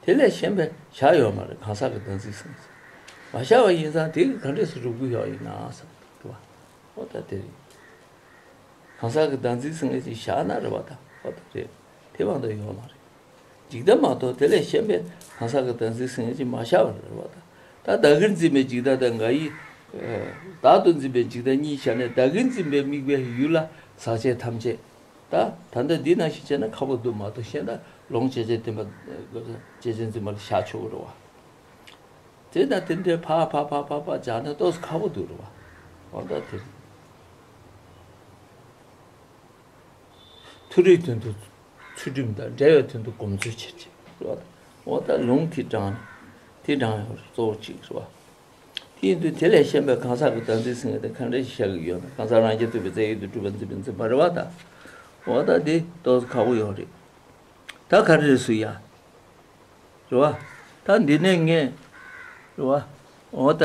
དེ་ལས་གཞན་པའི་བཞག་ཡོད་མ་རེད། གང་ཟག་གི་བདག་འཛིན་ཟེར་ནས། མ་བཞག་པ་ཡིན་ཙང་དེ་གིས་ག་འདྲས་སེ་སྒྲུབ་ཀྱི་ཡོད་ཡིན་ན་ཟེར། རེད་པ། འོ་ད་དེ་རེད། གང་ཟག་གི་བདག་འཛིན་ཟེར་མཁན་ཅིག་བཞག་ན་རེད་པ་ད། འོ་ད་རེད། དེ་མ་གཏོགས་ཡོད་མ་རེད། འཇིག་ལྟ་མ་གཏོགས་དེ་ལས་གཞན་པའི་གང་ཟག་གི་བདག་འཛིན་ཟེར་མཁན་ཅིག་མ་བཞག་པ་རེད་པ་ད། ད་བདག་གིར་འཛིན་པའི་འཇིག་ལྟ་དང་ང་ཡིས། ཨ། བདག་ཏུ་འཛིན་པའི་འཇིག་ལྟ་གཉིས་བཞག་ནས། བདག་གིར་འཛིན་པའི་དམིགས་པའི་ཡུལ་ལ་ཟག་བཅས་ཐམས་ཅད། ད་ད་ལྟ་འདི་ནང་བཞིན་བྱས་ན་ཁག་པོ་འདུག་མ་གཏོགས། གཞན་དག་ལོངས་སྤྱོད་བྱེད་བདེན་པ། སྤྱོད་བྱེད་འཛིན་པ་ལ་བཞག་ཆོག་གི་རེད་པ། དེ་དང་དེ་འདྲའི་ཕར་ཕར་ཕར་ཕར་ཕར་སྦྱར་ན་ཏོག་ཙམ་ཁག་པོ་འདུག་རེད་པ། འོ་ད་དེ་རེད། མཐོ་རིས་དོན་དུ་ཚུལ་ཁྲིམས་དང་། འབྲེལ་བའི་དོན་དུ་སྒོམ་མཛོད་ཕྱིར་ཅེས་རེད་པ། འོ་ད་ལུང་དེ་དྲངས་ནས། དེ་དྲངས་ཡོང་རེད། གཙོ་བོ་གཅིག་རེད་པ། དེ་ཡིན་དུས་དེ་ལས་གཞན་པའི་གང་ཟག་གི་བདག་འཛིན་ཟེར་མཁན་དེ་ག་འདྲ་ཞིག་བཞག་གི་ཡོད་ན། གང་ཟག་རང་རྐྱ་ཐུབ་པའི་རྩལ་ཡུལ་དུ་གྲུབ་པར་འཛིན་པའི་འཛིན་པ་རེད་པ་ད། འོ་ད་དེ་ཏོག་ཙམ་ཁག་པོ་ཡོད་རེད། ད་ག་རེ་རེད་ཟེར་ཡ། རེད་པ། ད་འདི་ནས་ངས། རེད་པ། འོ་ད།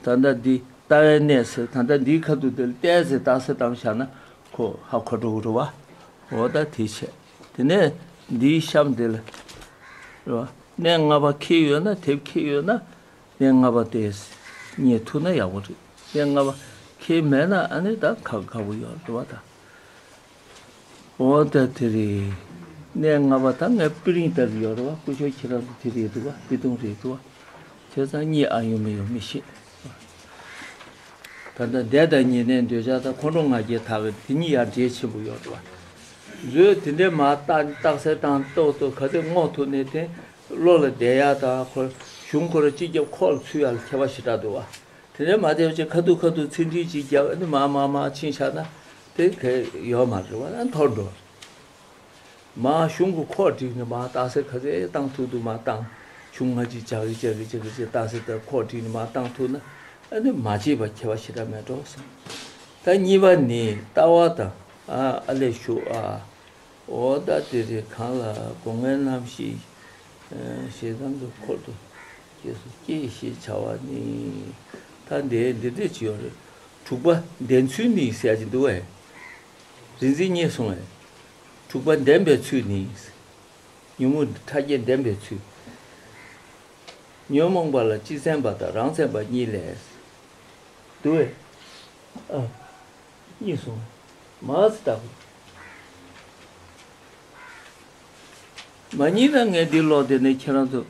ད་ལྟ་འདི་ ལྟ་བའི་གནས་ཟེར། ད་ལྟ་འདིའི་ཁ་ཐུག་དེ་ལ་ལྟས་ཟེར་རྟགས་གསལ་བཏང་བཞག་ན་ཁོ་ཧ་གོ་འགྲོ་གི་རེད་བ། འོ་ད་དེ་བྱས། དེ་ནས་འདིའི་གཤམ་དེ་ལ་རེད་བ། གནས་ལྔ་པ་འཁེལ་ཡོད་ན། དེབ་འཁེལ་ཡོད་ན། གནས་ལྔ་པ་དེ་རྙེད་ཐུབ་ན་ཡག་པོ་རེད། གནས་ལྔ་པ་འཁེལ་མེད་ན་ཨ་ནི་ད་ཁག་ཁག་པོ་ཡོད་རེད་བ་ད། འོ་ད་དེ་རེད། གནས་ལྔ་པ་ད་ངས་དཔེ་རིང་ལྟར་ཡོད་རེད་བ། སྐུ་ཞབས་ཁྱེད་རང་ཚོ་དེ་རེད་འདུག་བ། དཔེ་ཐུང་རེད་འདུག་བ། བྱས་ཙང་རྙེད་ཨ་ཡོད་མི་ཡོད་མི་ཤེས། ད་ལྟ་འདས་དང་ཉེ་གནས་འདོད་ཆགས་དང་ཁོང་ཁྲོ་ང་རྒྱལ་དག་པའི་དེ་གཉིས་ཡང་འབྲེལ་ཆེན་པོ་ཡོད་རེད་བ། མཛོད་དེ་འདྲའི་མ་རྟགས་རྟགས་གསལ་བཏང་ཏོག་ཏོག་ག་ཚོད་སྔོག་ཐུབ་ནས་དེ་བློ་ལ་བསྡད་ཡག་དང་ཁོ་གཞུང་ཁོ་རང་སྤྱི་ཁྱབ་ཁོག་ལ་ཚུད་ཡག་ལ་ཁྱད་པར་ཞེ་དྲག་འདུག་བ། དེ་འདྲའི་མ་བསྡད་པ་བྱས་ཁ་ཐུག་ཁ་ཐུག་ཚིག་འགྲེལ་ཅིག་རྒྱབ་ཨ་ནི་མར་མར་མར་ཕྱིན་བཞག་ན་དེ་ག་ཡོད་མ་རེད་བ། ཨ་འཐོར་འགྲོ། མར་གཞུང་གི་ཁོག་བསྒྲིགས་ནས་མར་རྟགས་གསལ་ག་ཚོད་བཏང་ཐུབ་ཐུབ་མར་བཏང་། གཞུང་སྔ་ཕྱི་བྱ་གི་བྱ་གི་བྱ་གི་བྱ་རྟགས་གསལ་ལྟར་ཁོག་བསྒྲིགས་ནས་མར་བཏང་ཐུབ་ན་ཨ་ནི་མ་བརྗེད་པ་ཁྱད་པར་ཞེ་དྲག་མེད་འགྲོ་བསམ། ད་གཉིས་པ་ནི་ལྟ་བ་དང་། ཨ་ཨ་ལས་ཞུ་ཨ། འོ་ད་དེ་རེད། གང་ལ་སྒོ་ལྔའི་རྣམ་ཤེས་ཞེ་སྡང་གི་འཁོར་དུ་སྐྱེས་སོ་སྐྱེས་ཞེས་བྱ་བ་ནི། ད་འདི་འདི་འདྲས་ཅིག་ཡོད་རེད། དྲུག་པ་ལྡན་ཚུལ་ནི་ཟེར་ཡ་ཅིག་འདུག་བས། རིག་འཛིན་གཉིས་གསུངས་བས། དྲུག་པ་ལྡན་པའི་ཚུལ་ནི། ཉོན་མོངས་ཕྲ་རྒྱས་ལྡན་པའི་ཚུལ། ཉོན་མོངས་པ་ལ་སྤྱི་མཚན་པ་དང་རང་མཚན་པ་གཉིས་ལས། འདུག་བས། ཨ། གཉིས་གསུངས། མ་ཟེར་ལྟ་བུ། མ་གཉིས་ན་ངས་འདི་ཀློག་དེ་ནས་ཁྱེད་རང་ཚོ་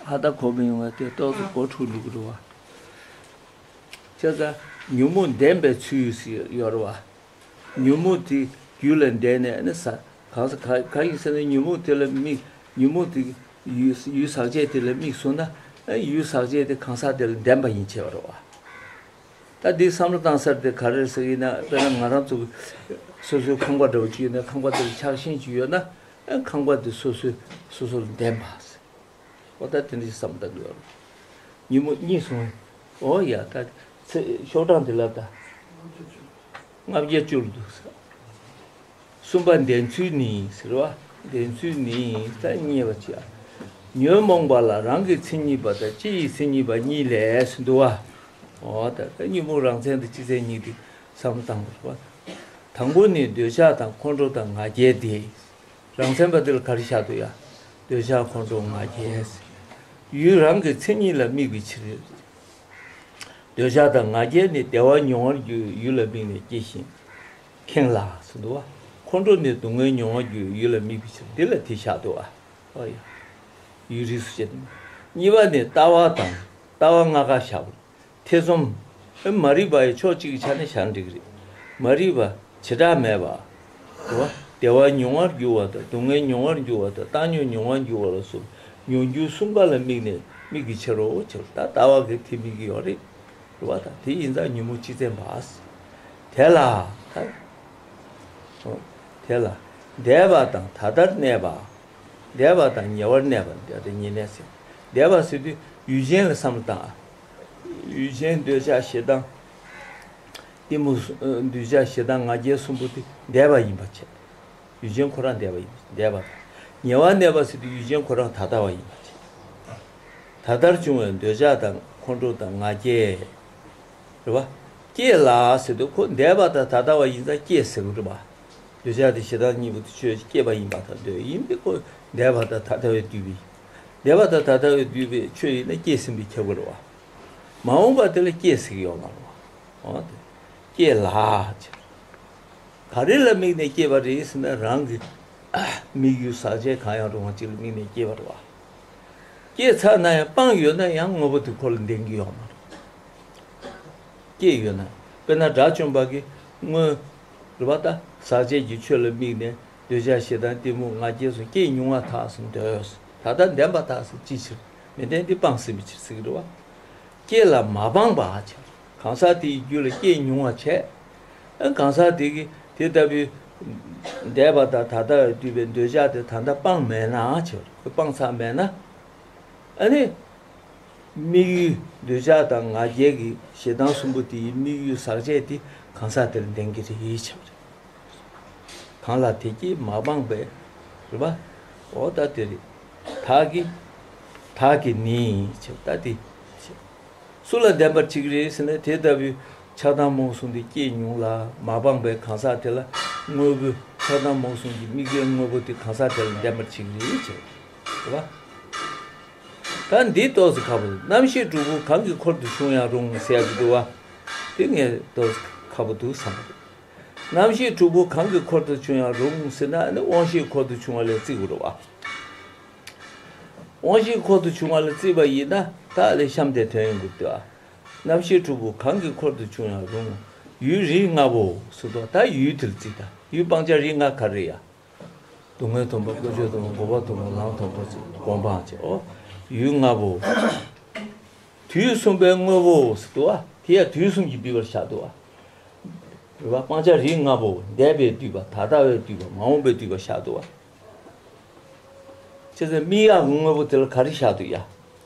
ཧ་ད་གོ་མི་ཡོང་བ་དེ་ཏོག་ཙམ་གོ་འཁྲུག་འགྲོ་གི་རེད་བ། བྱས་ཙང་ཉོན་མོངས་ལྡན་པའི་ཚུལ་ཡོད་རེད་བ། ཉོན་མོངས་དེ་རྒྱུད་ལ་ལྡན་ནས་ནི་ས་གང་ས་ག་ག་ཡིན་ཟེར་ན་ཉོན་མོངས་དེ་ལ་དམིགས། ཉོན་མོངས་དེ་ཡུལ་ཡུལ་ཟག་བཅས་དེ་ལ་དམིགས་སོང་ན་ཡུལ་ཟག་བཅས་དེ་གང་ཟག་དེ་ལ་ལྡན་པ་ཡིན་བྱས་པ་རེད་བ། ད་འདི་བསམ་བློ་བཏང་ས་དེ་ག་རེ་རེད་ཟེར་ཡིན་ན། དཔེར་ན་ང་རང་ཚོ་སོ་སོའི་ཁང་པ་འདྲ་བོ་ཅིག་ཡོད་ན། ཁང་པ་དེ་ལ་ཆགས་ཞེན་ཅིག་ཡོད་ན་ཨ་ཁང་པ་དེ་སོ་སོའི་སོ་སོ་ལ་ལྡན་པ་ཟེར། འོ་ད་དེ་འདྲ་ཞིག་བསམ་བློ་བཏང་གི་ཡོད་རེད། ཉིན་མོ་གཉིད་སོང་། འོ་ཡ་ད་ཚེ་ཤོག་གྲངས་དེ་ལ་ད་ལྔ་བརྒྱ་བཅུ་ལ་འདུག་ཟེར། གསུམ་པ་ལྡན་ཚུལ་ནི་ཟེར་བ། ལྡན་ཚུལ་ནི་ད་རྙེད་པ་བྱས། ཉོན་མོངས་པ་ལ་རང་གི་མཚན་ཉིད་པ་དང་སྤྱི་ཡི་མཚན་ཉིད་པ་གཉིས་ལས་ཟེར་འདུག་བ། འོ་ད་ད་ཉོན་མོངས་རང་མཚན་དང་སྤྱི་མཚན་གཉིས་དེ་བསམ་བློ་བཏང་དགོས་རེད་བ། དང་པོ་ནི་འདོད་ཆགས་དང་ཁོང་ཁྲོ་དང་ང་རྒྱལ་ཏེ། རང་མཚན་པ་དེ་ལ་ག་རེ་བཞག་འདུག་ཡ། འདོད་ཆགས་ཁོང་ཁྲོ་ང་རྒྱལ། ཡུལ་རང་གི་མཚན་ཉིད་ལ་དམིགས་པའི་ཕྱིར། འདོད་ཆགས་དང་ང་རྒྱལ་ནི་བདེ་བ་མྱོང་བར་འགྱུར་ཡུལ་ལ་དམིགས་ནས་སྐྱེ་ཞིང་ཁེངས་ལ་ཟེར་འདུག་བ། ཁོང་ཁྲོ་ནི་སྡུག་བསྔལ་མྱོང་བར་འགྱུར་ཡུལ་ལ་དམིགས་པའི་ཕྱིར། འདི་ལ་དེ་བཞག་འདུག་བ། ཨོ་ཡ། ཡུལ་རིས་སུ་བཤད། གཉིས་པ་ནི་ལྟ་བ་དང་ལྟ་བ་ལྔ་ཀ་བཞག་པ། ཐེ་ཚོམ། མ་རིག་པ་ཡི་ཕྱོགས་གཅིག་གི་ཆ་ནས་བཞག་ན་འགྲིག་གི་རེད། མ་རིག་པ། བྱེ་བྲག་མེད་པ། རེད་བ། བདེ་བ་མྱོང་བར་འགྱུར་བ་དང་སྡུག་བསྔལ་མྱོང་བར་འགྱུར་བ་དང་བཏང་སྙོམས་མྱོང་བར་འགྱུར་བ་ལ་སོགས་མྱོང་འགྱུར་གསུམ་ཀ་ལ་དམིགས་ནས་དམིགས་ཀྱི་ཕྱིར་རོ། ཕྱིར་ད་ལྟ་བ་གི་དེ་དམིགས་ཀྱི་ཡོད་རེད། རེད་བ། ད་དེ་ཡིན་ཙང་ཉོན་མོངས་སྤྱི་མཚན་པ། དེ་ལ་ད། དེ་ལ་འདས་པ་དང་ད་ལྟར་གནས་པ། འདས་པ་དང་ཉེ་བར་གནས་པ། འདས་དང་ཉེ་གནས་ཟེར། འདས་པ་ཟེར་དུས་ཡུལ་ཅན་ལ་བསམ་བློ་བཏང་། ཡུལ་ཅན་འདོད་ཆགས་ཞེ་སྡང་། གཏི་མུག་གསུ- འདོད་ཆགས་ཞེ་སྡང་ང་རྒྱལ་གསུམ་པོ་དེ་འདས་པ་ཡིན་པ་བྱས། ཡུལ་ཅན་ཁོ་རང་འདས་པ་ཡིན་པ། འདས་པ་དང་། ཉེ་བར་གནས་པ་ཟེར་དུས་ཡུལ་ཅན་ཁོ་རང་ད་ལྟ་བ་ཡིན་པ་བྱས། ད་ལྟར་བྱུང་བའི་འདོད་ཆགས་དང་ཁོང་ཁྲོ་དང་ང་རྒྱལ། རེད་བ། སྐྱེས་ལ་ཟེར་དུས་ཁོ་འདས་པ་དང་ད་ལྟ་བ་ཡིན་ཙང་སྐྱེས་ཟེར་གི་རེད་བ། འདོད་ཆགས་དེ་ཞེ་སྡང་གཉིས་པོ་དེ་ཆོས་སྐྱེས་པ་ཡིན་པར་ཐལ། འདོད་ཡིན་པས་ཁོ་འདས་པ་དང་ད་ལྟ་བས་བསྡུས་པའི། འདས་པ་དང་ད་ལྟ་བས་བསྡུས་པའི་ཆོས་ཡིན་ན་སྐྱེས་ཟིན་པས་ཁྱབ་ཀྱི་རེད་བ། མ་འོངས་པ་དེ་ལ་སྐྱེས་ཟེར་གྱི་ཡོད་མ་རེད་བ། འོ་དེ། སྐྱེས་ལ་ཟེར། ག་རེ་ལ་དམིགས་ནས་སྐྱེས་པ་རེད་ཟེར་ན་རང་གི་དམིགས་ཡུལ་ཟག་བཅས་གང་ཡང་རུང་བ་ཅིག་ལ་དམིགས་ནས་སྐྱེས་པ་རེད་བ། སྐྱེས་ཚར་ན་ཡང་སྤངས་ཡོད་ན་ཡང་དངོས་པོ་དེ་ཁོ་ལ་ལྡན་གྱི་ཡོད་མ་རེད། སྐྱེས་ཡོད་ན། དཔེར་ན་དགྲ་བཅོམ་པ་གིས་སྔོན། རེད་བ། ད་ཟག་བཅས་ཀྱི་ཆོས་ལ་དམིགས་ནས་འདོད་ཆགས་ཞེ་སྡང་གཏི་མུག་ང་རྒྱལ་སོགས་སྐྱེས་མྱོང་བ་དག་ཟིན་འདོད། ད་ལྟ་བདེན་པ་དག་ཟིན་ཅི་ཕྱིར་མི་བདེན་འདི་སྤངས་ཟིན་པའི་ཕྱིར་ཟེར་གྱི་རེད་བ། སྐྱེས་ལ་མ་སྤངས་པ་བྱས། གང་ཟག་དེའི་རྒྱུད་ལ་སྐྱེས་མྱོང་བ་བྱས། ཨ་གང་ཟག་དེ་གིས་དེ་ལྟ་བུའི་འདས་པ་དང་ད་ལྟ་བས་བསྡུས་པའི་འདོད་ཆགས་དེ་ད་ལྟ་སྤངས་མེད་ན་བྱས། ཁོས་སྤངས་ཚར་མེད་ན། ཨ་ནི། དམིགས་ཡུལ་འདོད་ཆགས་དང་ང་རྒྱལ་གྱི་ཞེ་སྡང་གསུམ་པོ་དེའི་དམིགས་ཡུལ་ཟག་བཅས་དེ་གང་ཟག་དེར་ལྡན་གྱི་རེད་བྱས་པ་རེད། གང་ལ་དེ་སྐྱེས་མ་སྤངས་པས། རེད་པ། འོ་ད་དེ་རེད། དག་གི། དག་གི་ནི་བྱས་པ་ད་དེ་བྱས། སུ་ལ་བདེན་པར་བྱེད་ཀྱི་རེད་ཟེར་ན། དེ་ལྟ་བུའི་ཆགས་སྡང་རྨོངས་གསུམ་དེ་སྐྱེས་མྱོང་ལ་མ་སྤངས་པའི་གང་ཟག་དེ་ལ་དངོས་པོའི་ཆགས་སྡང་རྨོངས་གསུམ་གྱི་དམིགས་པའི་དངོས་པོ་དེ་གང་ཟག་དེ་ལ་བདེན་པར་བྱེད་ཀྱི་རེད་ཟེར། རེད་པ། ད་འདི་ཏོག་ཙམ་ཁག་པོ་འདུག་རྣམ་ཤེས་དྲུག་པོ་གང་གི་འཁོར་དུ་བྱུང་ཡང་རུང་ཟེར་ཡག་གི་འདུག་བ། དེ་ངས་ཏོག་ཙམ་ཁག་པོ་འདུག་བསམ་གྱི་འདུག་རྣམ་ཤེས་དྲུག་པོ་གང་གི་འཁོར་དུ་བྱུང་ཡང་རུང་ཟེར་ན། ཨ་ནི་དབང་ཤེས་འཁོར་དུ་བྱུང་བ་ལ་བརྩི་དགོས་རེད་བ། དབང་ཤེས་འཁོར་དུ་བྱུང་བ་ལ་བརྩིས་པ་ཡིན་ན། ད་ཨ་ལས་གཤམ་དེ་དོན་ཡོང་གི་འདུག་ཨ། རྣམ་ཤེས་དྲུག་པོ་གང་གི་འཁོར་དུ་བྱུང་ཡང་རུང་། ཡུལ་རིགས་ལྔ་པོ་ཟེར་དུས། ད་ཡུལ་དེ་ལ་བརྩིས། ད་ཡུལ་སྤང་བྱ་རིགས་ལྔ་ག་རེ་ཡ། སྡུག་བསྔལ་སྡོམ་པ། ཀུན་འབྱུང་སྡོམ་པ། འགོག་པ་སྡོམ་པ། ལམ་སྡོམ་པ། སྒོམ་སྤང་བྱེད། ཨོ། ཡུལ་ལྔ་པོ། དུས་གསུམ་པའི་དངོས་པོ་ཟེར་དུས། ཨ། དེ་ཡང་དུས་གསུམ་གྱིས་བསྡུས་པར་བཞག་འདུག་ཨ། རེད་པ། སྤང་བྱ་རིགས་ལྔ་པོ་འདས་པས་བསྡུས་པ། ད་ལྟ་བས་བསྡུས་པ། མ་འོངས་པས་བསྡུས་པ་བཞག་འདུག་བ། བྱས་ཙང་དམིགས་ཡག་གི་དངོས་པོ་དེ་ལ་ག་རེ་བཞག་འདུག་ཡ།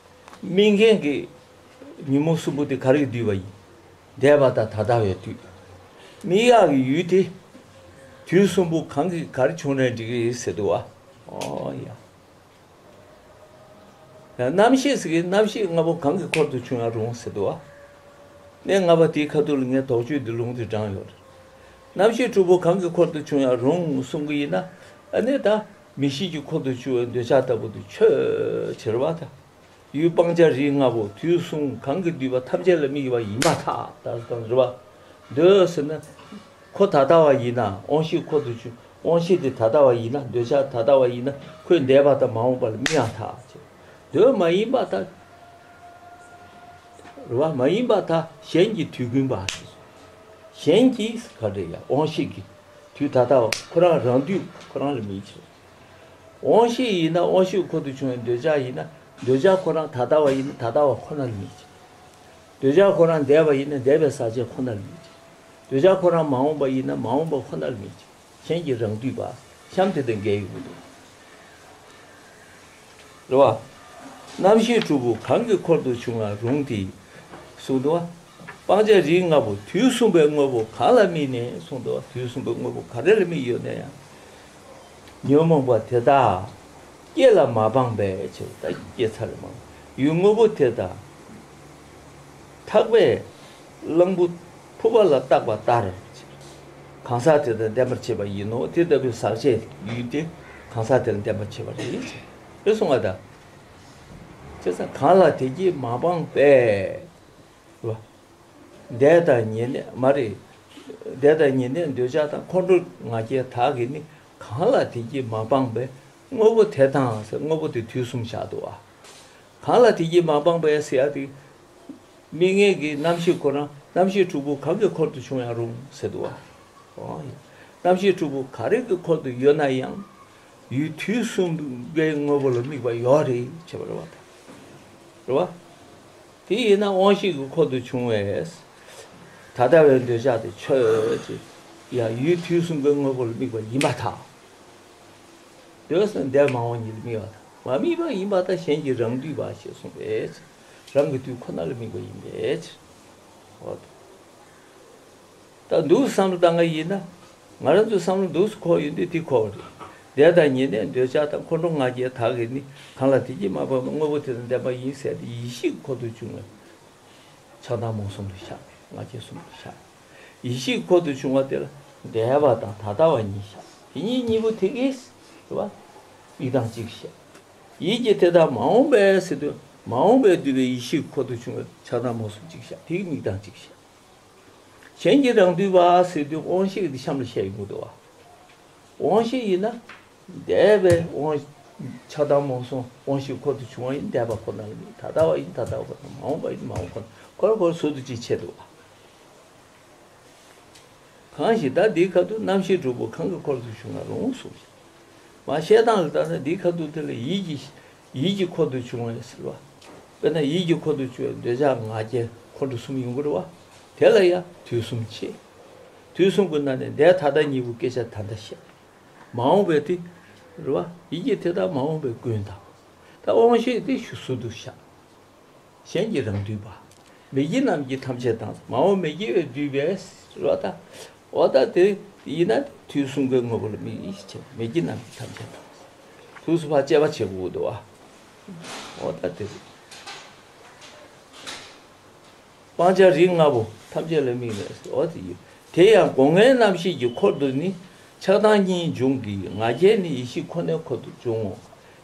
དམིགས་མཁན་གྱི་ཉོན་མོངས་གསུམ་པོ་དེ་ག་རེ་གིས་བསྡུས་པ་ཡིན། འདས་པ་དང་ད་ལྟ་བས་བསྡུས། དམིགས་ཡག་གི་ཡུལ་དེ་དུས་གསུམ་པོ་གང་གིས་ག་རེ་བྱུང་ན་འགྲིག་གི་རེད་ཟེར་འདུག་བ། ཨོ་ཡ། རྣམ་ཤེས་ཟེར་གི། རྣམ་ཤེས་ལྔ་པོ་གང་གི་འཁོར་དུ་བྱུང་ཡང་རུང་ཟེར་འདུག་བ། གནས་ལྔ་པ་དེའི་ཁ་ཐུག་ལ་ངས་དོགས་གཅོད་འདི་ལུང་དུ་དྲངས་ཡོད་རེད། རྣམ་ཤེས་དྲུག་པོ་གང་གི་འཁོར་དུ་བྱུང་ཡང་རུང་གསུང་གི་ཡིན་ན། ཨ་ནི་ད་མིག་ཤེས་ཀྱི་འཁོར་དུ་བྱུང་བའི་འདོད་ཆགས་ལྟ་བུ་དེ་ཆོས་ཕྱིར་བ་དང་། ཡུལ་སྤང་བྱ་རིགས་ལྔ་པོ་དུས་གསུམ་གང་གིས་བསྡུས་པ་ཐམས་ཅད་ལ་དམིགས་པ་ཡིན་པར་ཐལ། ད་དང་རེད་བ། འདོད་ཟེར་ན། ཁོ་ད་ལྟ་བ་ཡིན་ན། དབང་ཤེས་འཁོར་དུ་བྱུང་། དབང་ཤེས་དེ་ད་ལྟ་བ་ཡིན་ན། འདོད་ཆགས་ད་ལྟ་བ་ཡིན་ན། ཁོས་འདས་པ་དང་མ་འོངས་པ་ལ་དམིགས་ཡང་ཐལ། འདོད་མ་ཡིན་པར་ཐལ། རེད་བ། མ་ཡིན་པར་ཐལ། གཞན་གྱིས་དུས་ཀུན་པ། གཞན་གྱིས་ག་རེ་ཡ། དབང་ཤེས་ཀྱིས་དུས་ད་ལྟ་བ་ཁོ་རང་རང་དུས་ཁོ་རང་ལ་དམིགས་ཕྱིར། དབང་ཤེས་ཡིན་ན་དབང་ཤེས་འཁོར་དུ་བྱུང་བའི་འདོད་ཆགས་ཡིན་ན། འདོད་ཆགས་ཁོ་རང་ད་ལྟ་བ་ཡིན་ན་ད་ལྟ་བ་ཁོ་ན་ལ་དམིགས་ཕྱིར། འདོད་ཆགས་ཁོ་རང་འདས་པ་ཡིན་ན་འདས་པའི་ཟག་བཅས་ཁོ་ན་ལ་དམིགས་ཕྱིར། འདོད་ཆགས་ཁོ་རང་མ་འོངས་པ་ཡིན་ན་མ་འོངས་པ་ཁོ་ན་ལ་དམིགས་ཕྱིར། གཞན་གྱིས་རང་དུས་པ། གཤམ་དེ་དང་འགལ་ཡོང་གི་འདུག་རེད་བ། རྣམ་ཤེས་དྲུག་པོ་གང་གི་འཁོར་དུ་བྱུང་བ་རུང་སྟེ། གསུངས་འདུག་བ། སྤང་བྱ་རིགས་ལྔ་པོ་དུས་གསུམ་པའི་དངོས་པོ་གང་ལ་དམིགས་ནས་གསུངས་འདུག་བ། དུས་གསུམ་པའི་དངོས་པོ་ག་རེ་ལ་དམིགས་ཡོད་ན་ཡང་། ཉོན་མོངས་པ་དེ་དག་སྐྱེ་ལ་མ་སྤངས་པའི་ཕྱིར། ད་སྐྱེ་ཚར་རེད་མ། ཡུལ་དངོས་པོ་དེ་དག་ཐག་པས་གླང་པོ་ཕུར་པ་ལ་བཏགས་པ་ལྟར། གང་ཟག་དེ་དག་བདེན་པར་བྱེད་པ་ཡིན་ནོ། དེ་ལྟ་བུའི་ཟག་བཅས་ཡུལ་དེ་གང་ཟག་དེ་ལ་བདེན་པར་བྱེད་པ་རེད། དེ་གསུང་བ་དང་། བྱས་ཙང་གང་ལ་དེ་གིས་མ་སྤངས་པས། འདས་དང་ཉེ་གནས་མ་རེད། འདས་དང་ཉེ་གནས་འདོད་ཆགས་དང་ཁོང་ཁྲོ་ང་རྒྱལ་དག་གིས་ནི། གང་ལ་དེ་གིས་མ་སྤངས་པས་དངོས་པོ་དེ་དང་ཟེར། དངོས་པོ་དེ་དུས་གསུམ་བཞག་འདུག་བ། གང་ལ་དེ་གིས་མ་སྤངས་པས་ཟེར་ཡ་དེ། དམིགས་ངེས་ཀྱི་རྣམ་ཤེས་ཁོ་རང་། རྣམ་ཤེས་དྲུག་པོ་གང་གི་འཁོར་དུ་བྱུང་ཡང་རུང་ཟེར་འདུག་བ། ཨོ་ཡ། རྣམ་ཤེས་དྲུག་པོ་ག་རེ་གི་འཁོར་དུ་ཡོད་ན་ཡང་། ཡུལ་དུས་གསུམ་པའི་དངོས་པོ་ལ་དམིགས་པ་ཡོད་རེད་བྱས་པ་རེད་བ། རེད་བ། དེ་ཡིན་ན་དབང་ཤེས་ཀྱི་འཁོར་དུ་བྱུང་བས། ད་ལྟ་བའི་འདོད་ཆགས་དེ་ཆོས་ཅིག་ཡང་ཡུལ་དུས་གསུམ་པའི་དངོས་པོ་ལ་དམིགས་པ་ཡིན་པར་ཐལ། འདོད་ཟེར་འདས་མ་འོངས་གཉིས་ལ་དམིགས་པ་དང་། མ་དམིགས་པ་ཡིན་པར་ཐལ། གཞན་གྱིས་རང་དུས་པ་ཞེས་གསུངས་པས། རང་གི་དུས་ཁོ་ན་ལ་དམིགས་པ་ཡིན་པས། འོ། ད་འདུག་བསམ་བློ་བཏང་གི་ཡིན་ན། ང་རང་ཚོའི་བསམ་བློ་འདུག་སེ་འཁོར་ཡོང་དུས་དེ་འཁོར་བ་རེད། འདས་དང་ཉེ་གནས་འདོད་ཆགས་དང་ཁོང་ཁྲོ་ང་རྒྱལ་དག་གིས་ནི། གང་ལ་དེ་གིས་མ་སྤངས་པའི་དངོས་པོ་དེ་དང་ལྡན་པ་ཡིན་ཟེར་ཏེ། ཡིད་ཤེས་ཀྱི་འཁོར་དུ་བྱུང་བའི་ཆགས་སྡང་རྨོངས་གསུམ་ལ་བཞག་ང་རྒྱལ་གསུམ་ལ་བཞག་ཡིད་ཤེས་ཀྱི་འཁོར་དུ་བྱུང་བ་དེ་ལ་འདས་པ་དང་ད་ལྟ་བ་གཉིས་བཞག་དེ་གཉིས་གཉིས་པོ་དེ་གིས་རེད་བ། དམིགས་སྟངས་གཅིག་བཞག་ཡིད་ཀྱི་དེ་དག་མ་འོངས་པའི་ཟེར་དུས། མ་འོངས་པས་བསྡུས་པའི་ཡིད་ཤེས་ཀྱི་འཁོར་དུ་བྱུང་བའི་ཆགས་སྡང་རྨོངས་གསུམ་གཅིག་བཞག་དེ་གི་དམིགས་སྟངས་གཅིག་བཞག་གཞན་གྱིས་རང་དུས་པ་ཟེར་དུས་དབང་ཤེས་ཀྱི་དེ་གཤམ་ལ་བཤད་ཡོང་གི་འདུག་བ། དབང་ཤེས་ཡིན་ན། འདས་པའི་དབང་། ཆགས་སྡང་རྨོངས་གསུམ་དབང་ཤེས་འཁོར་དུ་བྱུང་བ་ཡིན་འདས་པ་ཁོ་ན་ལ་དམིགས། ད་ལྟ་བ་ཡིན་ད་ལྟ་བ་ཁོ་ན། མ་འོངས་པ་ཡིན་མ་འོངས་ཁོ་ན། ཁོ་རང་ཁོ་རང་ཟུར་དུ་གཅིག་ཕྱེ་འདུག་བ། གང་ཞིག་ད་འདིའི་ཁ་ཐུག་རྣམ་ཤེས་དྲུག་པོ་གང་གི་འཁོར་དུ་བྱུང་ན་རུང་གསུངས་ཤིང་། མ་བཤད་སྟངས་ལ་ལྟར་ན་འདིའི་ཁ་ཐུག་དེ་ལ་ཡིད་ཀྱི། ཡིད་ཀྱི་འཁོར་དུ་བྱུང་བའི་ཟེར་བ། དཔེར་ན་ཡིད་ཀྱི་འཁོར་དུ་བྱུང་བའི་འདོད་ཆགས་ང་རྒྱལ་ཁོང་ཁྲོ་གསུམ་ཡོང་གི་རེད་བ། དེ་ལ་ཡང་དུས་གསུམ་བྱེད། དུས་གསུམ་གྱི་ནང་ནས་འདས་ད་ལྟ་གཉིས་པོ་སྐད་ཆ་ད་ལྟ་བཤད། མ་འོངས་པའི་དེ། རེད་བ། ཡིད་ཀྱི་དེ་དག་མ་འོངས་པའི་ཀུན་དང་། ད་དབང་ཤེས་དེ་ཞུ་ཟུར་དུ་བཞག་གཞན་གྱིས་རང་དུས་པ། མེད་ཀྱི་རྣམས་ཀྱིས་ཐམས་ཅད་དང་། མ་འོངས་མེད་ཀྱི་བས་བསྡུས་པས་རོ། ད་འོ་ད་དེ་ཡིན་ན་དུས་གསུམ་ཀའི་དངོས་པོ་ལ་དམིགས་ཡིད་ཆེས། མེད་ཀྱི་རྣམས་ཀྱིས་ཐམས་ཅད་དང་། དུས་སུ་ཕར་དཔྱད་པ་བྱེད་དགོས་འདུག་བ། འོ་ད་དེ་རེད། སྤང་བྱ་རིགས་ལྔ་པོ་ཐམས་ཅད་ལ་དམིགས་ནས་ཟེར་བ་དེ་ཡིན། དེ་ཡང་སྒོ་ལྔའི་རྣམ་ཤེས་ཀྱི་འཁོར་དུ་ནི་ཆགས་སྡང་གཉིས་འབྱུང་གི། ང་རྒྱལ་ནི་ཡེ་ཤེས་ཁོ་ནའི་འཁོར་དུ་འབྱུང་ངོ་།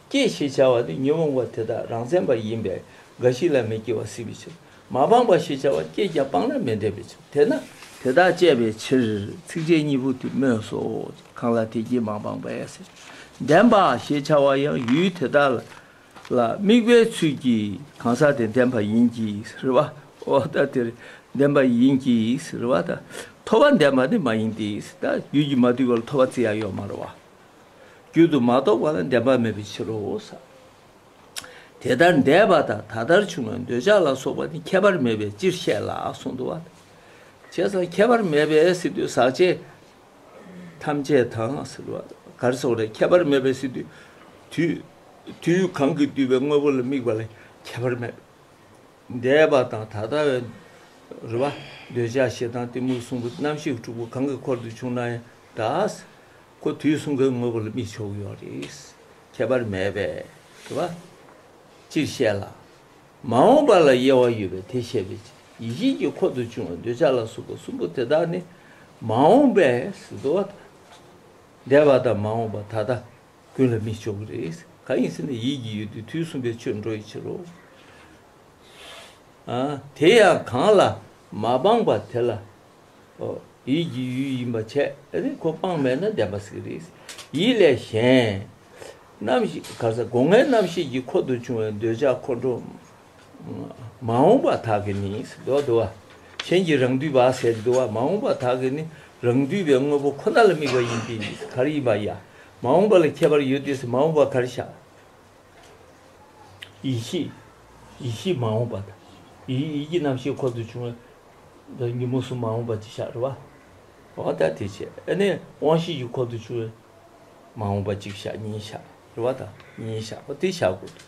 སྐྱེས་ཞེས་བྱ་བ་ནི་ཉོན་མོངས་པ་དེ་དག་རང་མཚན་པ་ཡིན་པས་འགའ་ཞིག་ལ་མི་སྐྱེ་བ་སྲིད་པའི་ཕྱིར། མ་སྤངས་པ་ཞེས་བྱ་བ་སྐྱེས་ཀྱང་སྤངས་ན་མི་འདྲེན་པའི་ཕྱིར། དེས་ན་དེ་དག་བཅད་པའི་ཕྱིར་ཚིགས་བཅད་གཉིས་པོ་དེ་སྨོས་སོ། གང་ལ་དེ་སྐྱེས་མ་སྤངས་པས་ཟེར། ལྡན་པ་ཞེས་བྱ་བ་ཡང་ཡུལ་དེ་དག་ལ་ལ་དམིགས་པའི་ཚུལ་གྱིས་གང་ཟག་དེ་ལྡན་པ་ཡིན་གྱི་རེད་བ། འོ་ད་དེར་ལྡན་པ་ཡིན་གྱི་རེད་བ། ད་ཐོབ་པ་ལྡན་པ་ནི་མ་ཡིན་ཏེ། ད་རྒྱུད་ཀྱིས་མ་བསྡུས་པ་ལ་ཐོབ་པ་བརྩི་ཡ་ཡོད་མ་རེད་བ། རྒྱུད་དུ་མ་གཏོགས་པ་ལ་ལྡན་པ་མེད་པའི་ཕྱིར་རོ། དེ་ལྟར་འདས་པ་དང་ད་ལྟར་བྱུང་བའི་འདོད་ཆགས་ལ་སོགས་པ་ནི་ཁྱད་པར་མེད་པས་སྤྱིར་བཤད་ལ་གསུངས་འདུག་བ། བྱས་ཙང་ཁྱད་པར་མེད་པས་ཟེར་དུས་ཟག་བཅས་ཐམས་ཅད་དང་ཟེར་བ་ག་རེ་ཟེར་དགོས་རེད། ཁྱད་པར་མེད་པས་ཟེར་དུས་དུས་དུས་གང་གིས་བསྡུས་པའི་དངོས་པོ་ལ་དམིགས་པ་ལ་ཁྱད་པར་མེད། འདས་པ་དང་ད་ལྟ་བའི་རེད་བ། འདོད་ཆགས་ཞེ་སྡང་གཏི་མུག་གསུམ་པོ་རྣམ་ཤེས་དྲུག་པོ་གང་གི་འཁོར་དུ་བྱུང་ན་ཡང་ད་ཁོ་དུས་གསུམ་གའི་དངོས་པོ་ལ་དམིགས་ཆོག་གི་ཡོད་རེད། ཁྱད་པར་མེད་པས་རེད་བ། སྤྱིར་བཤད་ལ། མ་འོངས་པ་ལ་དབྱེ་བ་ཡོད་པས་དེ་བཤད་པའི་ཕྱིར། ཡིད་ཤེས་ཀྱི་འཁོར་དུ་བྱུང་བའི་འདོད་ཆགས་ལ་སོགས་པ་གསུམ་པོ་དེ་དག་ནི་མ་འོངས་པས་ཟེར་འདུག་བ། འདས་པ་དང་མ་འོངས་པ་ད་ལྟ་ཀུན་ལ་དམིགས་ཆོག་གི་རེད། གང་ཡིན་ཟེར་ན་ཡིད་ཀྱི་ཡུལ་དེ་དུས་གསུམ་པའི་ཆོས་འགྲོ་བའི་ཕྱིར་རོ། ཨ། དེ་ཡང་གང་ལ་མ་སྤངས་པ་དེ་ལ། ཨོ། ཡིད་ཀྱི་ཡུལ་ཡིན་པ་བྱས། ཨ་ནི་ཁོ་སྤངས་མེད་ན་བདེན་པ་ཟེར་གི་རེད། ཡིད་ལས་གཞན། རྣམ་ཤེས་ག་ས་སྒོ་ལྔའི་རྣམ་ཤེས་ཀྱི་འཁོར་དུ་བྱུང་བའི་འདོད་ཆགས་ཁོང་ཁྲོ། མ་འོངས་པ་དག་གི་ནི་ཟེར་འདུག་བ། གཞན་གྱིས་རང་འདུས་པ་ཟེར་འདུག་བ། མ་འོངས་པ་དག་གི་ནི་རང་འདུས་པའི་དངོས་པོ་ཁོ་ན་ལ་དམིགས་པ་ཡིན་ཏེ། ག་རེ་ཡིན་པ་ཡ། མ་འོངས་པ་ལ་ཁྱད་པར་ཡོད་དེ་ཟེར། མ་འོངས་པ་ག་རེ་བཞག་ཡིད་ཤེས། ཡིད་ཤེས་མ་འོངས་པ་དང་། ཡིད་ཡིད་ཀྱི་རྣམ་ཤེས་འཁོར་དུ་བྱུང་བའི་ཉོན་མོངས་གསུམ་མ་འོངས་པ་ཅིག་བཞག་རེད་བ། འོ་ད་དེ་བྱས། ཨ་ནི་དབང་ཤེས་ཀྱི་འཁོར་དུ་བྱུང་བའི་མ་འོངས་པ་གཅིག་བཞག་གཉིས་བཞག་རེད་བ། ད་གཉིས་བཞག་པ་དེ་བཞག་དགོས་འདུག་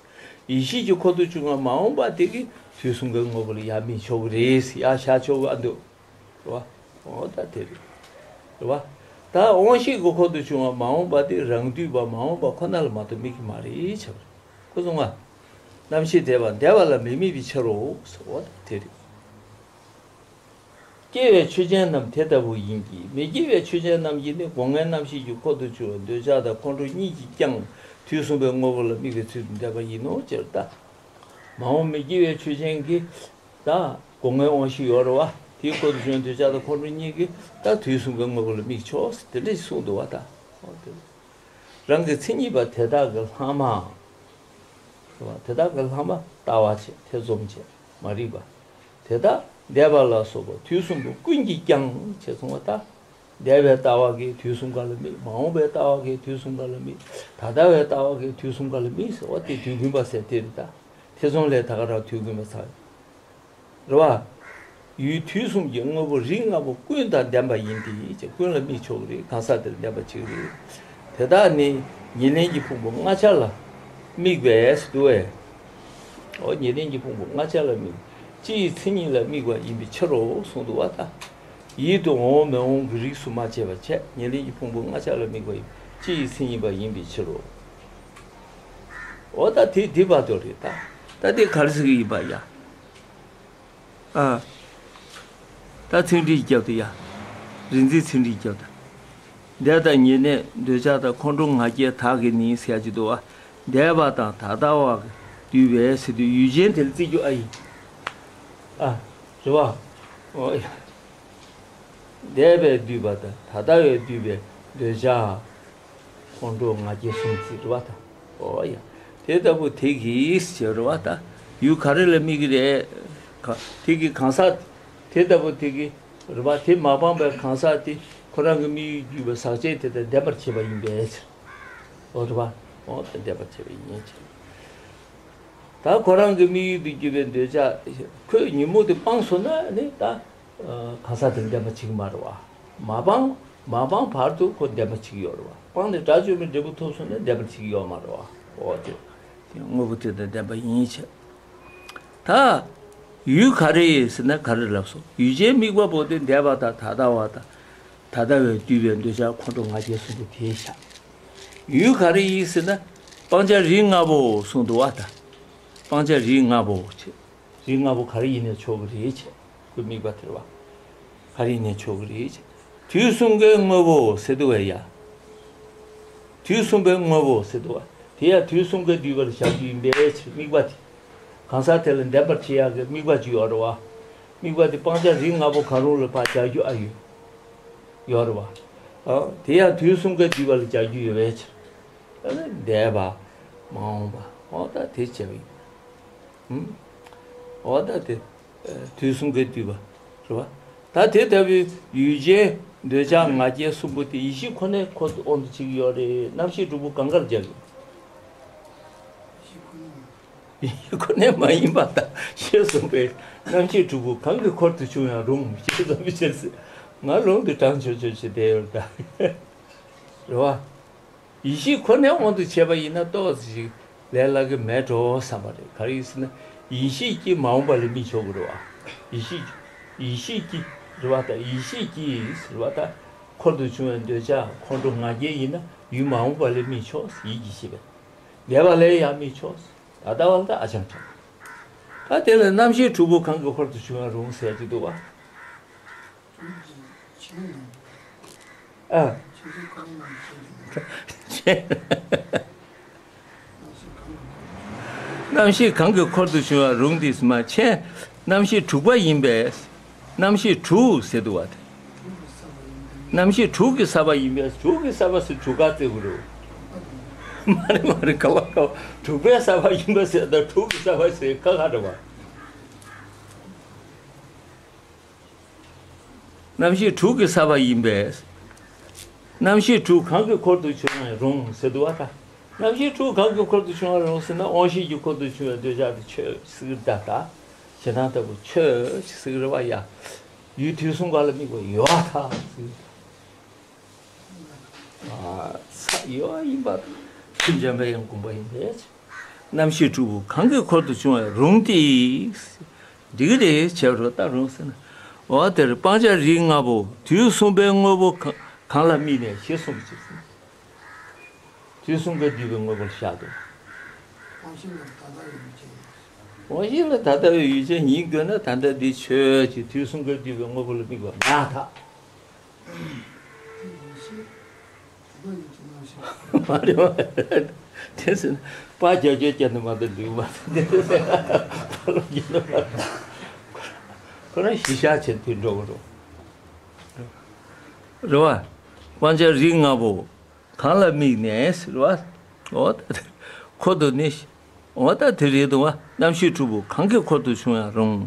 ཡིད་ཤེས་ཀྱི་འཁོར་དུ་བྱུང་བའི་མ་འོངས་པ་དེ་གིས་དུས་གསུམ་གའི་དངོས་པོ་ལ་ཡར་དམིགས་ཆོག་གི་རེད། ཡར་བཞག་ཆོག་གི་ཨ་འདུག་རེད་བ། འོ་ད་དེ་རེད། རེད་བ། ད་དབང་ཤེས་ཀྱི་འཁོར་དུ་བྱུང་བ་མ་འོངས་པ་དེ་རང་འདུས་པ་མ་འོངས་པ་ཁོ་ན་ལ་མ་གཏོགས་དམིགས་ཀྱི་མ་རེད་བྱ་བ་རེད། ཁོ་གསུང་བ། རྣམ་ཤེས་འདས་པ་འདས་པ་ལ་མི་དམིགས་པའི་ཕྱིར་རོ། འོ་ད་དེ་རེད། སྐྱེ་བའི་ཆོས་ཅན་རྣམས་དེ་ལྟ་བུ་ཡིན་གྱི། མི་སྐྱེ་བའི་ཆོས་ཅན་རྣམས་ཀྱིས་ནི་སྒོ་ལྔའི་རྣམ་ཤེས་ཀྱི་འཁོར་དུ་གྱུར་པའི་འདོད་ཆགས་དང་ཁོང་ཁྲོ་གཉིས་ཀྱིས་ཀྱང་དུས་གསུམ་པའི་དངོས་པོ་ལ་དམིགས་པའི་ཚུལ་དུ་འདོད་པ་ཡིན་ནོ། ཅེས་ལྟ། མ་འོངས་མི་སྐྱེ་བའི་ཆོས་ཅན་གྱི་ད་སྒོ་ལྔའི་དབང་ཤེས་ཡོད་རེད་བ། དེའི་འཁོར་དུ་བྱུང་འདོད་ཆགས་དང་ཁོང་ཁྲོ་གཉིས་ཀྱིས་ད་དུས་གསུམ་གྱི་དངོས་པོ་ལ་དམིགས་ཆོག་དེ་འདྲ་ཞིག་གསུངས་འདུག་བ། ད་འོ་དེ་རང་གི་མཚན་ཉིད་པ་དེ་དག་གི་ལྷག་མའང་། དེ་དག་གི་ལྷག་མ་ལྟ་བ་བྱས་ཐེ་ཚོམ་བྱས་མ་རིག་པ། དེ་དག་འདས་པ་ལ་སོགས་པ་དུས་གསུམ་པོ་ཀུན་གྱིས་ཀྱང་ཅེས་གསུངས་པ་ལྟར། འདས་པའི་ལྟ་བ་གིས་དུས་གསུམ་ཀ་ལ་དམིགས། མ་འོངས་པའི་ལྟ་བ་གིས་དུས་གསུམ་ཀ་ལ་དམིགས། ད་ལྟ་བའི་ལྟ་བ་གིས་དུས་གསུམ་ཀ་ལ་དམིགས་ཟེར་བ་དེ་དུས་ཀུན་པ་ཟེར་དེ་རེད་ད། ཐེ་ཚོམ་ལས་ད་ག་རང་དུས་ཀུན་པ་ཚར། རེད་བ། ཡུལ་དུས་གསུམ་གྱི་དངོས་པོ་རིགས་ལྔ་པོ་ཀུན་དང་ལྡན་པ་ཡིན་ཏེ་ཅེས་ཀུན་ལ་དམིགས་ཆོག་གི་རེད། གང་ཟག་དེར་ལྡན་པ་བྱེད་ཀྱི་རེད། དེ་དག་ནི་ཉེར་ལེན་གྱི་ཕུང་པོ་ལྔ་ཆར་ལ་དམིགས་པས་སུ་འདུ་བས། འོ་ཉེར་ལེན་གྱི་ཕུང་པོ་ལྔ་ཆར་ལ་དམིགས། སྤྱི་ཡི་མཚན་ཉིད་ལ་དམིགས་པ་ཡིན་པའི་ཕྱིར་རོ་གསུངས་འདུག་བ་ད། ཡིད་དུ་འོང་མི་འོང་གི་རིགས་སུ་མ་ཕྱེ་བར་བྱས། ཉེར་ལེན་གྱི་ཕུང་པོ་ལྔ་ཆར་ལ་དམིགས་པ་ཡིན་སྤྱི་ཡི་མཚན་ཉིད་པ་ཡིན་པའི་ཕྱིར་རོ། འོ་ད་དེ་འདི་བར་དུ་རེད་ད། ད་དེ་ག་རེ་ཟེར་གྱི་ཡིན་པ་ཡ། ཨ། ད་ཚིག་འགྲེལ་རྒྱབ་དུ་ཡ། རིག་འཛིན་ཚིག་འགྲེལ་རྒྱབ་དུ། འདས་དང་ཉེར་ལེན་འདོད་ཆགས་དང་ཁོང་ཁྲོ་ང་རྒྱལ་དག་གིས་ནི་ཟེར་གྱི་འདུག་བ། འདས་པ་དང་ད་ལྟ་བ་བསྡུས་པས་ཟེར་དུས་ཡུལ་ཅན་དེ་ལ་བརྩི་རྒྱུ་ཨ་ཡིན། ཨ། རེད་བ། འོ་ཡ། འདས་པས་བསྡུས་པ་དང་ད་ལྟ་བས་བསྡུས་པའི་འདོད་ཆགས། ཁོང་ཁྲོ་ང་རྒྱལ་གསུམ་བརྩི་རེད་བ་ད། འོ་ཡ། དེ་ལྟ་བུ་དེ་གིས་ཟེར་རེད་བ་ད། ཡུལ་ག་རེ་ལ་དམིགས་ཀྱི་རེད། ག་དེ་གི་གང་ཟག་དེ་ལྟ་བུ་དེ་གི་རེད་བ། དེ་མ་སྤངས་པའི་གང་ཟག་དེ་ཁོ་རང་གི་དམིགས་ཡུལ་གྱུར་པའི་ཟག་བཅས་དེ་དང་ལྡན་པར་བྱེད་པ་ཡིན་པས་ཟེར། འོ་རེད་བ། འོ་ད་ལྡན་པར་བྱེད་པ་ཡིན་ཟེར། ད་ཁོ་རང་གི་དམིགས་ཡུལ་དུ་གྱུར་པའི་འདོད་ཆགས་ཁོས་ཉོན་མོངས་དེ་སྤངས་སོང་ན་ནི་ད། གང་ཟག་དེ་ལྡན་པ་བྱེད་ཀྱི་མ་རེད་བ། མ་སྤངས། མ་སྤངས་བར་དུ་ཁོ་ལྡན་པ་བྱེད་ཀྱི་ཡོད་རེད་བ། སྤངས་ནས་དགྲ་བཅོམ་པའི་འབྲས་བུ་ཐོབ་སོང་ན་ལྡན་པ་བྱེད་ཀྱི་ཡོད་མ་རེད་བ། འོ་དེ། དེ་དངོས་པོ་དེ་དང་ལྡན་པ་ཡིན་ཕྱིར། ད། ཡུལ་ག་རེ་ཡིན་ཟེར་ན་ག་རེ་ལབ་སོང་། ཡུལ་ཅན་དམིགས་པ་པོ་དེ་འདས་པ་དང་ད་ལྟ་བ་དང་། ད་ལྟ་བས་བསྡུས་པའི་འདོད་ཆགས་ཁོང་ཁྲོ་ང་རྒྱལ་གསུམ་པོ་དེ་བཞག་ཡུལ་ག་རེ་ཡིན་ཟེར་ན། སྤང་བྱ་རིགས་ལྔ་པོ་གསུངས་འདུག་བ་ད། སྤང་བྱ་རིགས་ལྔ་པོ་ཆེ། རིགས་ལྔ་པོ་ག་རེ་ཡིན་ནས་ཆོག་གི་རེད་ཆེ། དམིགས་པ་དེ་རེད་བ། ག་རེ་ཡིན་ནའི་ཆོག་གི་རེད། དུས་གསུམ་ཀའི་དངོས་པོ་ཟེར་འདུག་བས་ཡ། དུས་གསུམ་པའི་དངོས་པོ་ཟེར་འདུག་བ། དེ་ཡང་དུས་གསུམ་ཀའི་འདུས་པ་ལ་བཞག་རྒྱུ་ཡིན་པའི་ཕྱིར་དམིགས་པ་དེ། གང་ཟག་དེ་ལ་བདེན་པར་བྱེད་ཡག་གི་དམིགས་པ་ཅིག་ཡོད་རེད་བ། དམིགས་པ་དེ་སྤང་བྱ་རིགས་ལྔ་པོ་གང་རུང་ལ་ཕར་བཞག་རྒྱུ་ཨ་ཡོད། ཡོད་རེད་བ། ཨ། དེ་ཡང་དུས་གསུམ་ཀའི་འདུས་པ་ལ་བཞག་རྒྱུ་ཡོད་པའི་ཕྱིར། འདས་པ། མ་འོངས་པ། འོ་ད་དེ་བྱས་པ་ཡིན། ཨུམ། འོ་ད་དེ། ཨ། དུས་གསུམ་ཀའི་འདུས་པ། རེད་བ། ད་དེ་ལྟ་བུའི་ཡུལ་ཅན་འདོད་ཆགས་ང་རྒྱལ་གསུམ་པོ་དེ་ཡིད་ཤེས་ཁོ་ནའི་ཁོ་དབང་དུ་བྱེད་ཀྱི་ཡོད་རེད། རྣམ་ཤེས་དྲུག་པོ་གང་གར་སྦྱར་གྱི། ཡིད་ཤེས་ཁོ་ནའི་མ་ཡིན་པ་དང་ཞེས་གསུངས་པས། རྣམ་ཤེས་དྲུག་པོ་གང་གི་འཁོར་དུ་བྱུང་ཡང་རུང་ཞེས་གསུངས་པའི་ཕྱིར། ང་རང་གི་གྲངས་ཆོད་ཆོད་བྱེད་བསྡད་ཡོད་ད། རེད་བ། ཡིད་ཤེས་ཁོ་ནའི་དབང་དུ་བྱས་པ་ཡིན་ན་ཏོག་ཙམ་ཞིག་ལས་སླ་གི་མེད་འགྲོ་བསམ་པ་རེད། ག་རེ་ཡིན་ཟེར་ན། ཡིད་ཤེས་ཀྱིས་མ་འོངས་པ་ལ་དམིགས་ཆོག་གི་རེད་བ། ཡིད་ཤེས་ཀྱིས། ཡིད་ཤེས་ཀྱིས་རེད་བ་ད། ཡིད་ཤེས་ཀྱིས་རེད་བ་ད། འཁོར་དུ་བྱུང་བའི་འདོད་ཆགས་ཁོང་ཁྲོ་ང་རྒྱལ་ཡིན་ན་ཡུལ་མ་འོངས་པ་ལ་དམིགས་ཆོག་ཡིད་ཀྱིས་ཤེས་པས། འདས་པ་ལ་ཡང་དམིགས་ཆོག་ད་ལྟ་བ་ལ་ད་ཨ་ཅང་ཁྱབ། ད་དེ་ལ་རྣམ་ཤེས་དྲུག་པོ་གང་གི་འཁོར་དུ་བྱུང་བ་རུང་ཟེར་གྱི་འདུག་བ། ཨ། རྣམ་ཤེས་གང་གི་འཁོར་དུ་བྱུང་བ་རུང་དེས་མ་མཁྱེན། རྣམ་ཤེས་དྲུག་པ་ཡིན་པས། རྣམ་ཤེས་དྲུག་ཟེར་འདུག་བ་དེ། རྣམ་ཤེས་དྲུག་གི་ས་པ་ཡིན་པས། དྲུག་གི་ས་པ་ཟེར་དྲུག་ག་བརྩི་དགོས་རེད། མ་རེད་མ་རེད། ག་བ་ག་བ། དྲུག་པའི་ས་པ་ཡིན་པ་ཟེར་ད་དྲུག་གི་ས་པ་ཟེར་ཁ་ཁ་འདྲ་བ། རྣམ་ཤེས་དྲུག་གི་ས་པ་ཡིན་པས། རྣམ་ཤེས་དྲུག་གང་གི་འཁོར་དུ་བྱུང་ཡང་རུང་ཟེར་འདུག་བ་ད། རྣམ་ཤེས་དྲུག་གང་གི་འཁོར་དུ་བྱུང་ཡང་རུང་ཟེར་ན་དབང་ཤེས་ཀྱི་འཁོར་དུ་བྱུང་བའི་འདོད་ཆགས་དེ་ཆོས་ཟེར་གི་ད་ད། ཞེ་སྡང་ལྟ་བུ་ཆོས་ཟེར་གི་རེད་བ་ཡ། ཡུལ་དུས་གསུམ་ག་ལ་དམིགས་པ་ཡོད་ད་ཟེར། ས་ཡོད་ཡིན་པ། ཆོས་འཇམ་པའི་དབྱངས་དགོངས་པ་ཡིན་པས། རྣམ་ཤེས་དྲུག་པོ་གང་གི་འཁོར་དུ་བྱུང་བའི་རུང་སྟེ། འགྲིག་གི་རེད་བྱས་རོ་ད་རུང་ཟེར་ན། འོ་དེར་སྤང་བྱ་རིགས་ལྔ་པོ་དུས་གསུམ་པའི་དངོས་པོ་གང་གང་ལ་དམིགས་ནས་ཞེས་གསུངས་ཀྱི་ཟེར། དུས་གསུམ་ཀའི་འདུས་པའི་དངོས་པོར་བཞག་འདུག་དབང་ཤེས་ལ་ད་ལྟ་བའི་ཡུལ་ཅན་ཡིན། དབང་ཤེས་ལ་ད་ལྟ་བའི་ཡུལ་ཅན་ཡིན་དགོས་ན་ད་ལྟ་འདི་ཆོས་ཀྱི་དུས་གསུམ་ཀའི་འདུས་པའི་དངོས་པོ་ལ་དམིགས་པ་མ་ཐག་མ་རེད་བ། དེ་ཟེར་ན་པ་རྒྱབ་སྐྱོར་བརྒྱབ་ནས་མ་གཏོགས་འདུག་མ་རེད། དེ་ཟེར་ན་པ་ལོ་རྒྱབ་ནས་མ་གཏོགས། ཁོ་རང་གཞི་བཞག་བྱས་དུས་འགྲོ་གི་རེད། རེད་བ། སྤང་བྱ་རིགས་ལྔ་པོ་གང་ལ་དམིགས་ནས་ཟེར་བ། འོ་ད་དེ་འཁོར་དུ་ནི། འོ་ད་དེ་རེད་འདུག་བ། རྣམ་ཤེས་དྲུག་པོ་གང་གི་འཁོར་དུ་བྱུང་ཡང་རུང་།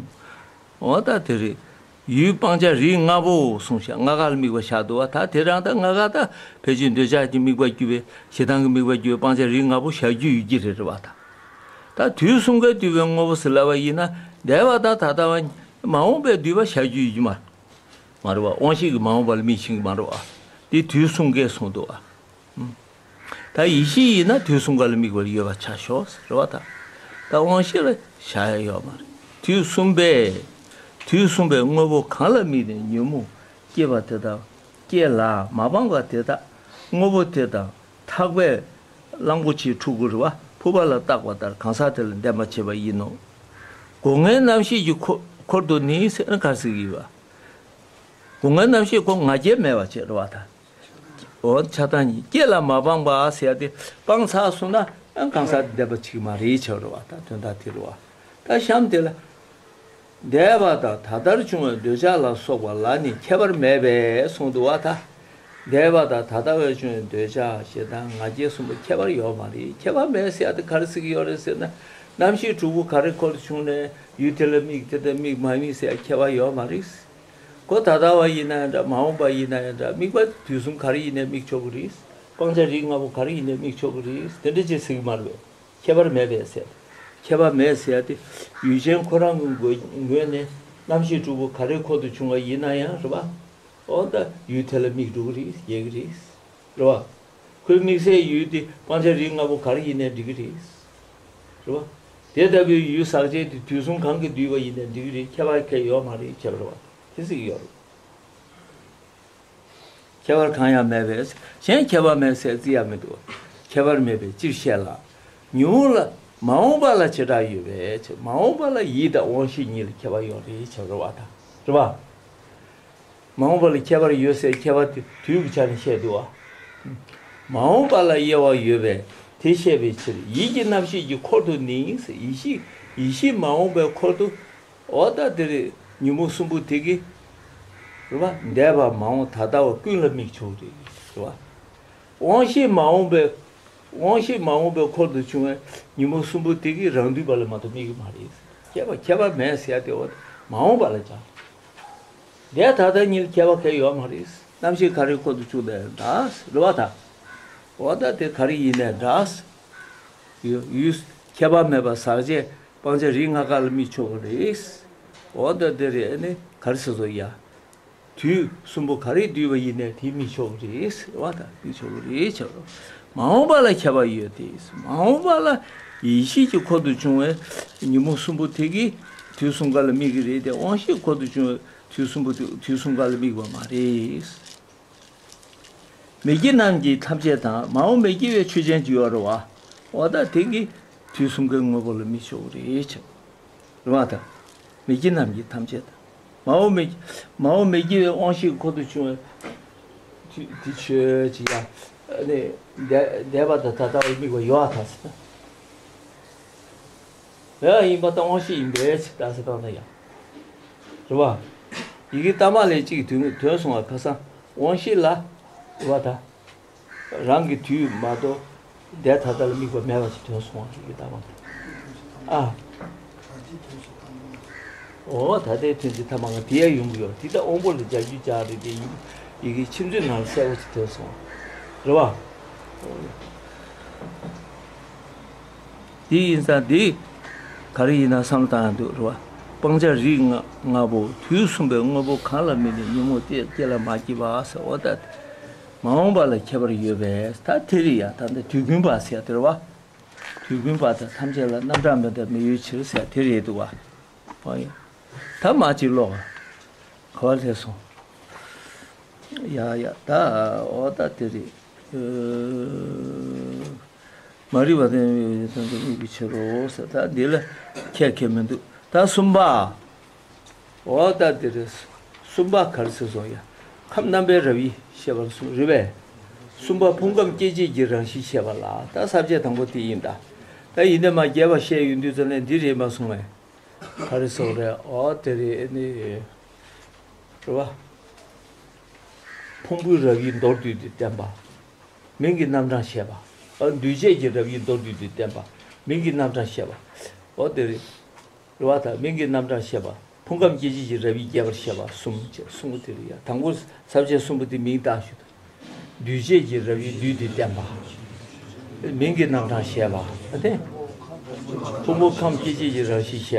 འོ་ད་དེ་རེད། ཡུལ་སྤང་བྱ་རིགས་ལྔ་པོ་གསུངས་ཤག་ལྔ་ཀ་ལ་དམིགས་པ་བཞག་འདུག་བ། ད་དེ་རང་ད་ལྔ་ཀ་ད་ཕལ་ཆེར་འདོད་ཆགས་ཀྱི་དམིགས་པ་བརྒྱུད་པའི་ཞེ་སྡང་གི་དམིགས་པ་བརྒྱུད་པའི་སྤང་བྱ་རིགས་ལྔ་པོ་བཞག་རྒྱུ་ཡོད་ཀྱི་རེད་རེད་བ་ད། ད་དུས་གསུམ་ཀའི་འདུས་པའི་དངོས་པོ་ཟེར་ལབ་པ་ཡིན་ན་འདས་པ་དང་ད་ལྟ་བ་མ་འོངས་པའི་འདུས་པ་བཞག་རྒྱུ་ཡོད་ཀྱི་མ་མ་རེད་བ། དབང་ཤེས་ཀྱིས་མ་འོངས་པ་ལ་དམིགས་ཤིང་མ་རེད་བ། འདི་དུས་གསུམ་ཀས་གསུངས་འདུག་བ། ད་ཡིད་ཤེས་ཡིན་ན་དུས་གསུམ་ཀ་ལ་དམིགས་པར་ཡོད་པ་ཆ་ཞོག་ཟེར་བ་དང་། ད་དབང་ཤེས་ལ་བྱ་ཡ་ཡོད་མ་རེད། དུས་གསུམ་པས། དུས་གསུམ་པའི་དངོས་པོ་གང་ལ་དམིགས་ནས་ཉོན་མོངས་སྐྱེས་པ་དེ་དག་སྐྱེས་ལ་མ་སྤངས་པ་དེ་དག་དངོས་པོ་དེ་དང་ཐག་པས་གླང་པོ་ཆེའི་ཕྲུ་གུ་རེད་བ་ཕུར་པ་ལ་བཏགས་པ་ལྟར་གང་ཟག་དེ་ལ་འདེམས་པར་བྱེད་པ་ཡིན་ནོ། སྒོ་ལྔའི་རྣམ་ཤེས་ཀྱི་འཁོར་འཁོར་དུ་ནི་ཟེར་ན་ག་རེ་ཟེར་གྱི་ཡོད་བ། སྒོ་ལྔའི་རྣམ་ཤེས་ཁོ་ང་རྒྱལ་མེད་པ་བྱེད་རེད་བ་ད། འོ་ཆགས་སྡང་གཉིས་སྐྱེ་ལ་མ་སྤངས་པ་ཟེར་ཡ་དེ་སྤངས་ཚར་སོང་ན་ཨ་གང་ཟག་དེ་འདེམས་པ་བྱེད་ཀྱི་མ་རེད་བྱ་རེད་བ་ད་དོན་དག་དེ་རེད་བ། ད་གཤམ་དེ་ལ། འདས་པ་དང་ད་ལྟར་བྱུང་བའི་འདོད་ཆགས་ལ་སོགས་པ་ལ་ནི་ཁྱད་པར་མེད་པས་གསུངས་འདུག་བ་ད། འདས་པ་དང་ད་ལྟ་བའི་བྱུང་བའི་འདོད་ཆགས་ཞེ་སྡང་ང་རྒྱལ་གསུམ་པོ་ཁྱད་པར་ཡོད་མ་རེད། ཁྱད་པར་མེད་ཟེར་ཡ་དེ་ག་རེ་ཟེར་གྱི་ཡོད་རེད་ཟེར་ན། རྣམ་ཤེས་དྲུག་པོ་ག་རེ་འཁོར་དུ་བྱུང་ནས་ཡུལ་དེ་ལ་དམིགས་དེ་ལ་དམིགས་མ་དམིགས་ཟེར་ཡ་ཁྱད་པར་ཡོད་མ་རེད། ཁོ་ད་ལྟ་བ་ཡིན་ན་ཡང་འདྲ་མ་འོངས་པ་ཡིན་ན་ཡང་འདྲ་དམིགས་པ་དུས་གསུམ་ག་རེ་ཡིན་ནའི་དམིགས་ཆོག་གི་རེད། སྤང་བྱ་རིགས་ལྔ་པོ་ག་རེ་ཡིན་ནའི་དམིགས་ཆོག་གི་རེད། དེ་འདྲ་ཅིག་ཟེར་གི་མ་རེད་པས། ཁྱད་པར་མེད་པས་ཟེར། ཁྱད་པར་མེད་ཟེར་ཏེ་ཡུལ་ཅན་ཁོ་རང་གི་ངོས་ངོས་ནས་རྣམ་ཤེས་དྲུག་པོ་ག་རེ་འཁོར་དུ་བྱུང་བ་ཡིན་ན་ཡང་རེད་པ། འོ་ད་ཡུལ་དེ་ལ་དམིགས་འགྲོ་གི་རེད། ཡལ་གི་རེད། རེད་པ། ཁོའི་དམིགས་སའི་ཡུལ་དེ་སྤང་བྱ་རིགས་ལྔ་པོ་ག་རེ་ཡིན་ནའི་འགྲིག་གི་རེད། རེད་པ། དེ་ལྟ་བུའི་ཡུལ་ཟག་བཅས་དེ་དུས་གསུམ་གང་གིས་བསྡུས་པ་ཡིན་ནའི་འགྲིག་གི་རེད། ཁྱད་པར་གང་ཡང་ཡོད་མ་རེད་བྱས་པ་རེད་པ། དེ་ཟེར་གྱི་ཡོད་རེད། ཁྱད་པར་གང་ཡང་མེད་པས་གཞན་ཁྱད་པར་མེད་ཟེར་རྩི་ཡ་མི་འདུག་ཁྱད་པར་མེད་པས་སྤྱིར་བཤད་ལ། ཉོན་མོངས་ལ་མ་འོངས་པ་ལ་བྱེ་བྲག་ཡོད་པས་མ་འོངས་པ་ལ་ཡིད་དང་དབང་ཤེས་གཉིས་ལ་ཁྱད་པར་ཡོད་རེད་བྱས་པ་རེད་པ་ད། རེད་པ། མ་འོངས་པ་ལ་ཁྱད་པར་ཡོད་ཟེར་ཁྱད་པར་དེ་དུས་ཀྱི་ཆ་ནས་བཤད་འདུག་པ། མ་འོངས་པ་ལ་དབྱེ་བ་ཡོད་པས་དེ་བཤད་པའི་ཕྱིར་ཡིད་ཀྱི་རྣམ་ཤེས་ཀྱི་འཁོར་དུ་ནི་ཟེར། ཡིད་ཤེས་ཡིད་ཤེས་མ་འོངས་པའི་འཁོར་དུ། འོ་ད་དེ་རེད། ཉོན་མོངས་གསུམ་པོ་དེ་གིས། རེད་པ། འདས་པ་མ་འོངས་ད་ལྟ་བ་ཀུན་ལ་དམིགས་ཆོག་རེད། རེད་པ། དབང་ཤེས་མ་འོངས་པའི། དབང་ཤེས་མ་འོངས་པའི་འཁོར་དུ་བྱུང་བའི་ཉོན་མོངས་གསུམ་པོ་དེ་གིས་རང་དུས་པ་ལ་མ་གཏོགས་དམིགས་ཀྱི་མ་རེད། ཁྱད་པར་ཁྱད་པར་མེད་ཟེར་ཡ་དེ་འོ་མ་འོངས་པ་ལ་སྦྱར། འདས་ད་ལྟ་གཉིས་ལ་ཁྱད་པར་གང་ཡོད་མ་རེད། རྣམ་ཤེས་ག་རེའི་འཁོར་དུ་བྱུང་ནའི་འདྲ། རེད་པ་ད། འོ་ད་དེ་ག་རེ་ཡིན་ནའི་འདྲ། ཡུལ་ཡུལ་ཁྱད་པར་མེད་པ་ཟག་བཅས་སྤང་བྱ་རིགས་ལྔ་ཀ་ལ་དམིགས་ཆོག་གི་རེད། འོ་ད་དེ་རེད། ཨ་ནི་ག་རེ་ཟེར་སོང་ཡ། དུས་གསུམ་པོ་ག་རེས་བསྡུས་པ་ཡིན་ནའི་དེ་དམིགས་ཆོག་གི་རེད་ཟེར་བ་དང་དམིགས་ཆོག་གི་རེད་ཟེར་བ། མ་འོངས་པ་ལ་ཁྱད་པར་ཡོད་དེ། མ་འོངས་པ་ལ་ཡིད་ཤེས་ཀྱི་འཁོར་དུ་བྱུང་བའི་ཉོན་མོངས་གསུམ་པོ་དེ་གིས་དུས་གསུམ་ཀ་ལ་དམིགས་ཀྱི་རེད་དེ། དབང་ཤེས་འཁོར་དུ་བྱུང་བའི་དུས་གསུམ་པོ་དེ་དུས་གསུམ་ཀ་ལ་དམིགས་པ་མ་རེད། མི་སྐྱེ་རྣམས་ཀྱི་ཐམས་ཅད་དང་། མ་འོངས་མི་སྐྱེ་བའི་ཆོས་ཅན་གྱི་ཡོད་རེད་པ། འོ་ད་དེ་གིས་དུས་གསུམ་ཀའི་དངོས་པོ་ལ་དམིགས་ཆོག་གི་རེད་ཟེར། རེད་པ་ད། མི་སྐྱེ་རྣམས་ཀྱི་ཐམས་ཅད་དང་། མ་འོངས་མི་མ་འོངས་མི་སྐྱེ་བའི་དབང་ཤེས་འཁོར་དུ་བྱུང་བའི་དུས་དེ་ཆོས་ཅི་ཡ། ཨ་ནི་འདས་འདས་པ་དང་ད་ལྟ་བར་དམིགས་པ་ཡོད་ཨ་ད་ཟེར་ན། ཡ་ཡིན་པ་དང་དབང་ཤེས་ཡིན་པའི་ཕྱིར་ད་ཟེར་བཏང་ན་ཡང་། རེད་པ། ཡི་གེ་ལྟག་མ་ལས་གཅིག་གི་དོན་དོན་གསུང་བ་ཁ་སང་དབང་ཤེས་ལ། རེད་པ་ད། རང་གི་དུས་མ་གཏོགས་འདས་ད་ལྟ་ལ་དམིགས་པ་མེད་པ་ཞིག་དོན་གསུང་བ་ཞིག་གི་ལྟ་བ། ཨ། འོ་ད་ལྟའི་དོན་གྱི་ཐ་མ་ང་དེ་ཡང་ཡོང་གི་ཡོད། དེ་ལྟ་དབང་པོ་ལ་སྦྱར་རྒྱུ་སྦྱར་རེད་དེ། ཡིན་ཡི་གེ་ཆེད་མཛོད་ནང་ལ་གསལ་པོ་ཞིག་དོན་གསུང་བ། རེད་པ། དེ་ཡིན་ཙང་དེ་ག་རེ་ཡིན་ན་བསམ་བློ་བཏང་ཡང་འདུག་རེད་པ། སྤང་བྱ་རིགས་ལྔ་ལྔ་པོ་དུས་གསུམ་པའི་དངོས་པོ་གང་ལ་དམིགས་ནས་ཉོན་མོངས་དེ་སྐྱེ་ལ་མ་སྐྱེས་པ་ཟེར། འོ་ད། མ་འོངས་པ་ལ་ཁྱད་པར་ཡོད་པས་ད་དེ་རེད་ཡ། ད་ལྟ་དུས་ཀུན་པ་ཟེར་ཡ་དེ་རེད་པ། དུས་ཀུན་པ་དང་ཐམས་ཅད་ལ་རྣམ་གྲངས་མེད་པར་མི་གཡོ་ཕྱིར་ཟེར་ཡ་དེ་རེད་འདུག་པ། འོ་ཡ། ད་མ་གཅིག་ཀློག་ག་བ་སླེབས་སོང་། ཡ་ཡ་ད། འོ་ད་དེ་རེད། ཨ། མ་རིག་པ་དང་དམིགས་པའི་ཕྱིར་རོ་ཟེར། ད་འདི་ལ་ཁྱད་ཁྱད་མི་འདུག་ད་གསུམ་པ། འོ་ད་དེ་རེད། གསུམ་པ་ག་རེ་ཟེར་སོང་ཡ། ཁམས་རྣམ་པའི་རབ་དབྱེ་བཤད་པར་གསུངས་རེད་པས། གསུམ་པ་ཕུང་ཁམས་སྐྱེ་མཆེད་ཀྱི་རང་བཞིན་བཤད་པ་ལ། ད་ས་བཅད་དང་པོ་དེ་ཡིན་ད། ད་ཡིན་ནའི་མ་རྒྱས་པ་བཤད་ཡོང་དུས་ཙམ་ནས་འདི་རེད་མ་གསུངས་པས། ག་རེ་ཟེར་རེད། འོ་དེ་རེད། ཨ་ནི། རེད་པ། ཕུང་པོའི་རབ་དབྱེ་མདོར་བསྡུས་ཏེ་བསྟན་པ། མིང་གི་རྣམ་གྲངས་བཤད་པ། ཨ། འདུས་བྱས་ཀྱི་རབ་དབྱེ་མདོར་བསྡུས་ཏེ་བསྟན་པ། མིང་གི་རྣམ་གྲངས་བཤད་པ། འོ་དེ་རེད། རེད་པ། ད་མིང་གི་རྣམ་གྲངས་བཤད་པ། ཕུང་ཁམས་སྐྱེ་མཆེད་ཀྱི་རབ་དབྱེ་རྒྱས་པར་བཤད་པ་གསུམ་བྱས་གསུང་གི་དེ་རེད་ཡ། དང་པོ་ས་བཅད་གསུམ་པོ་དེ་མིང་བཏགས་ཞུ་དང་། འདུས་བྱས་ཀྱི་རབ་དབྱེ་བསྡུས་ཏེ་བསྟན་པ། མིང་གི་རྣམ་གྲངས་བཤད་པ། ཨ་དེ། ཕུང་པོ་ཁམས་སྐྱེ་མཆེད་ཀྱི་རང་བཞིན་བཤད།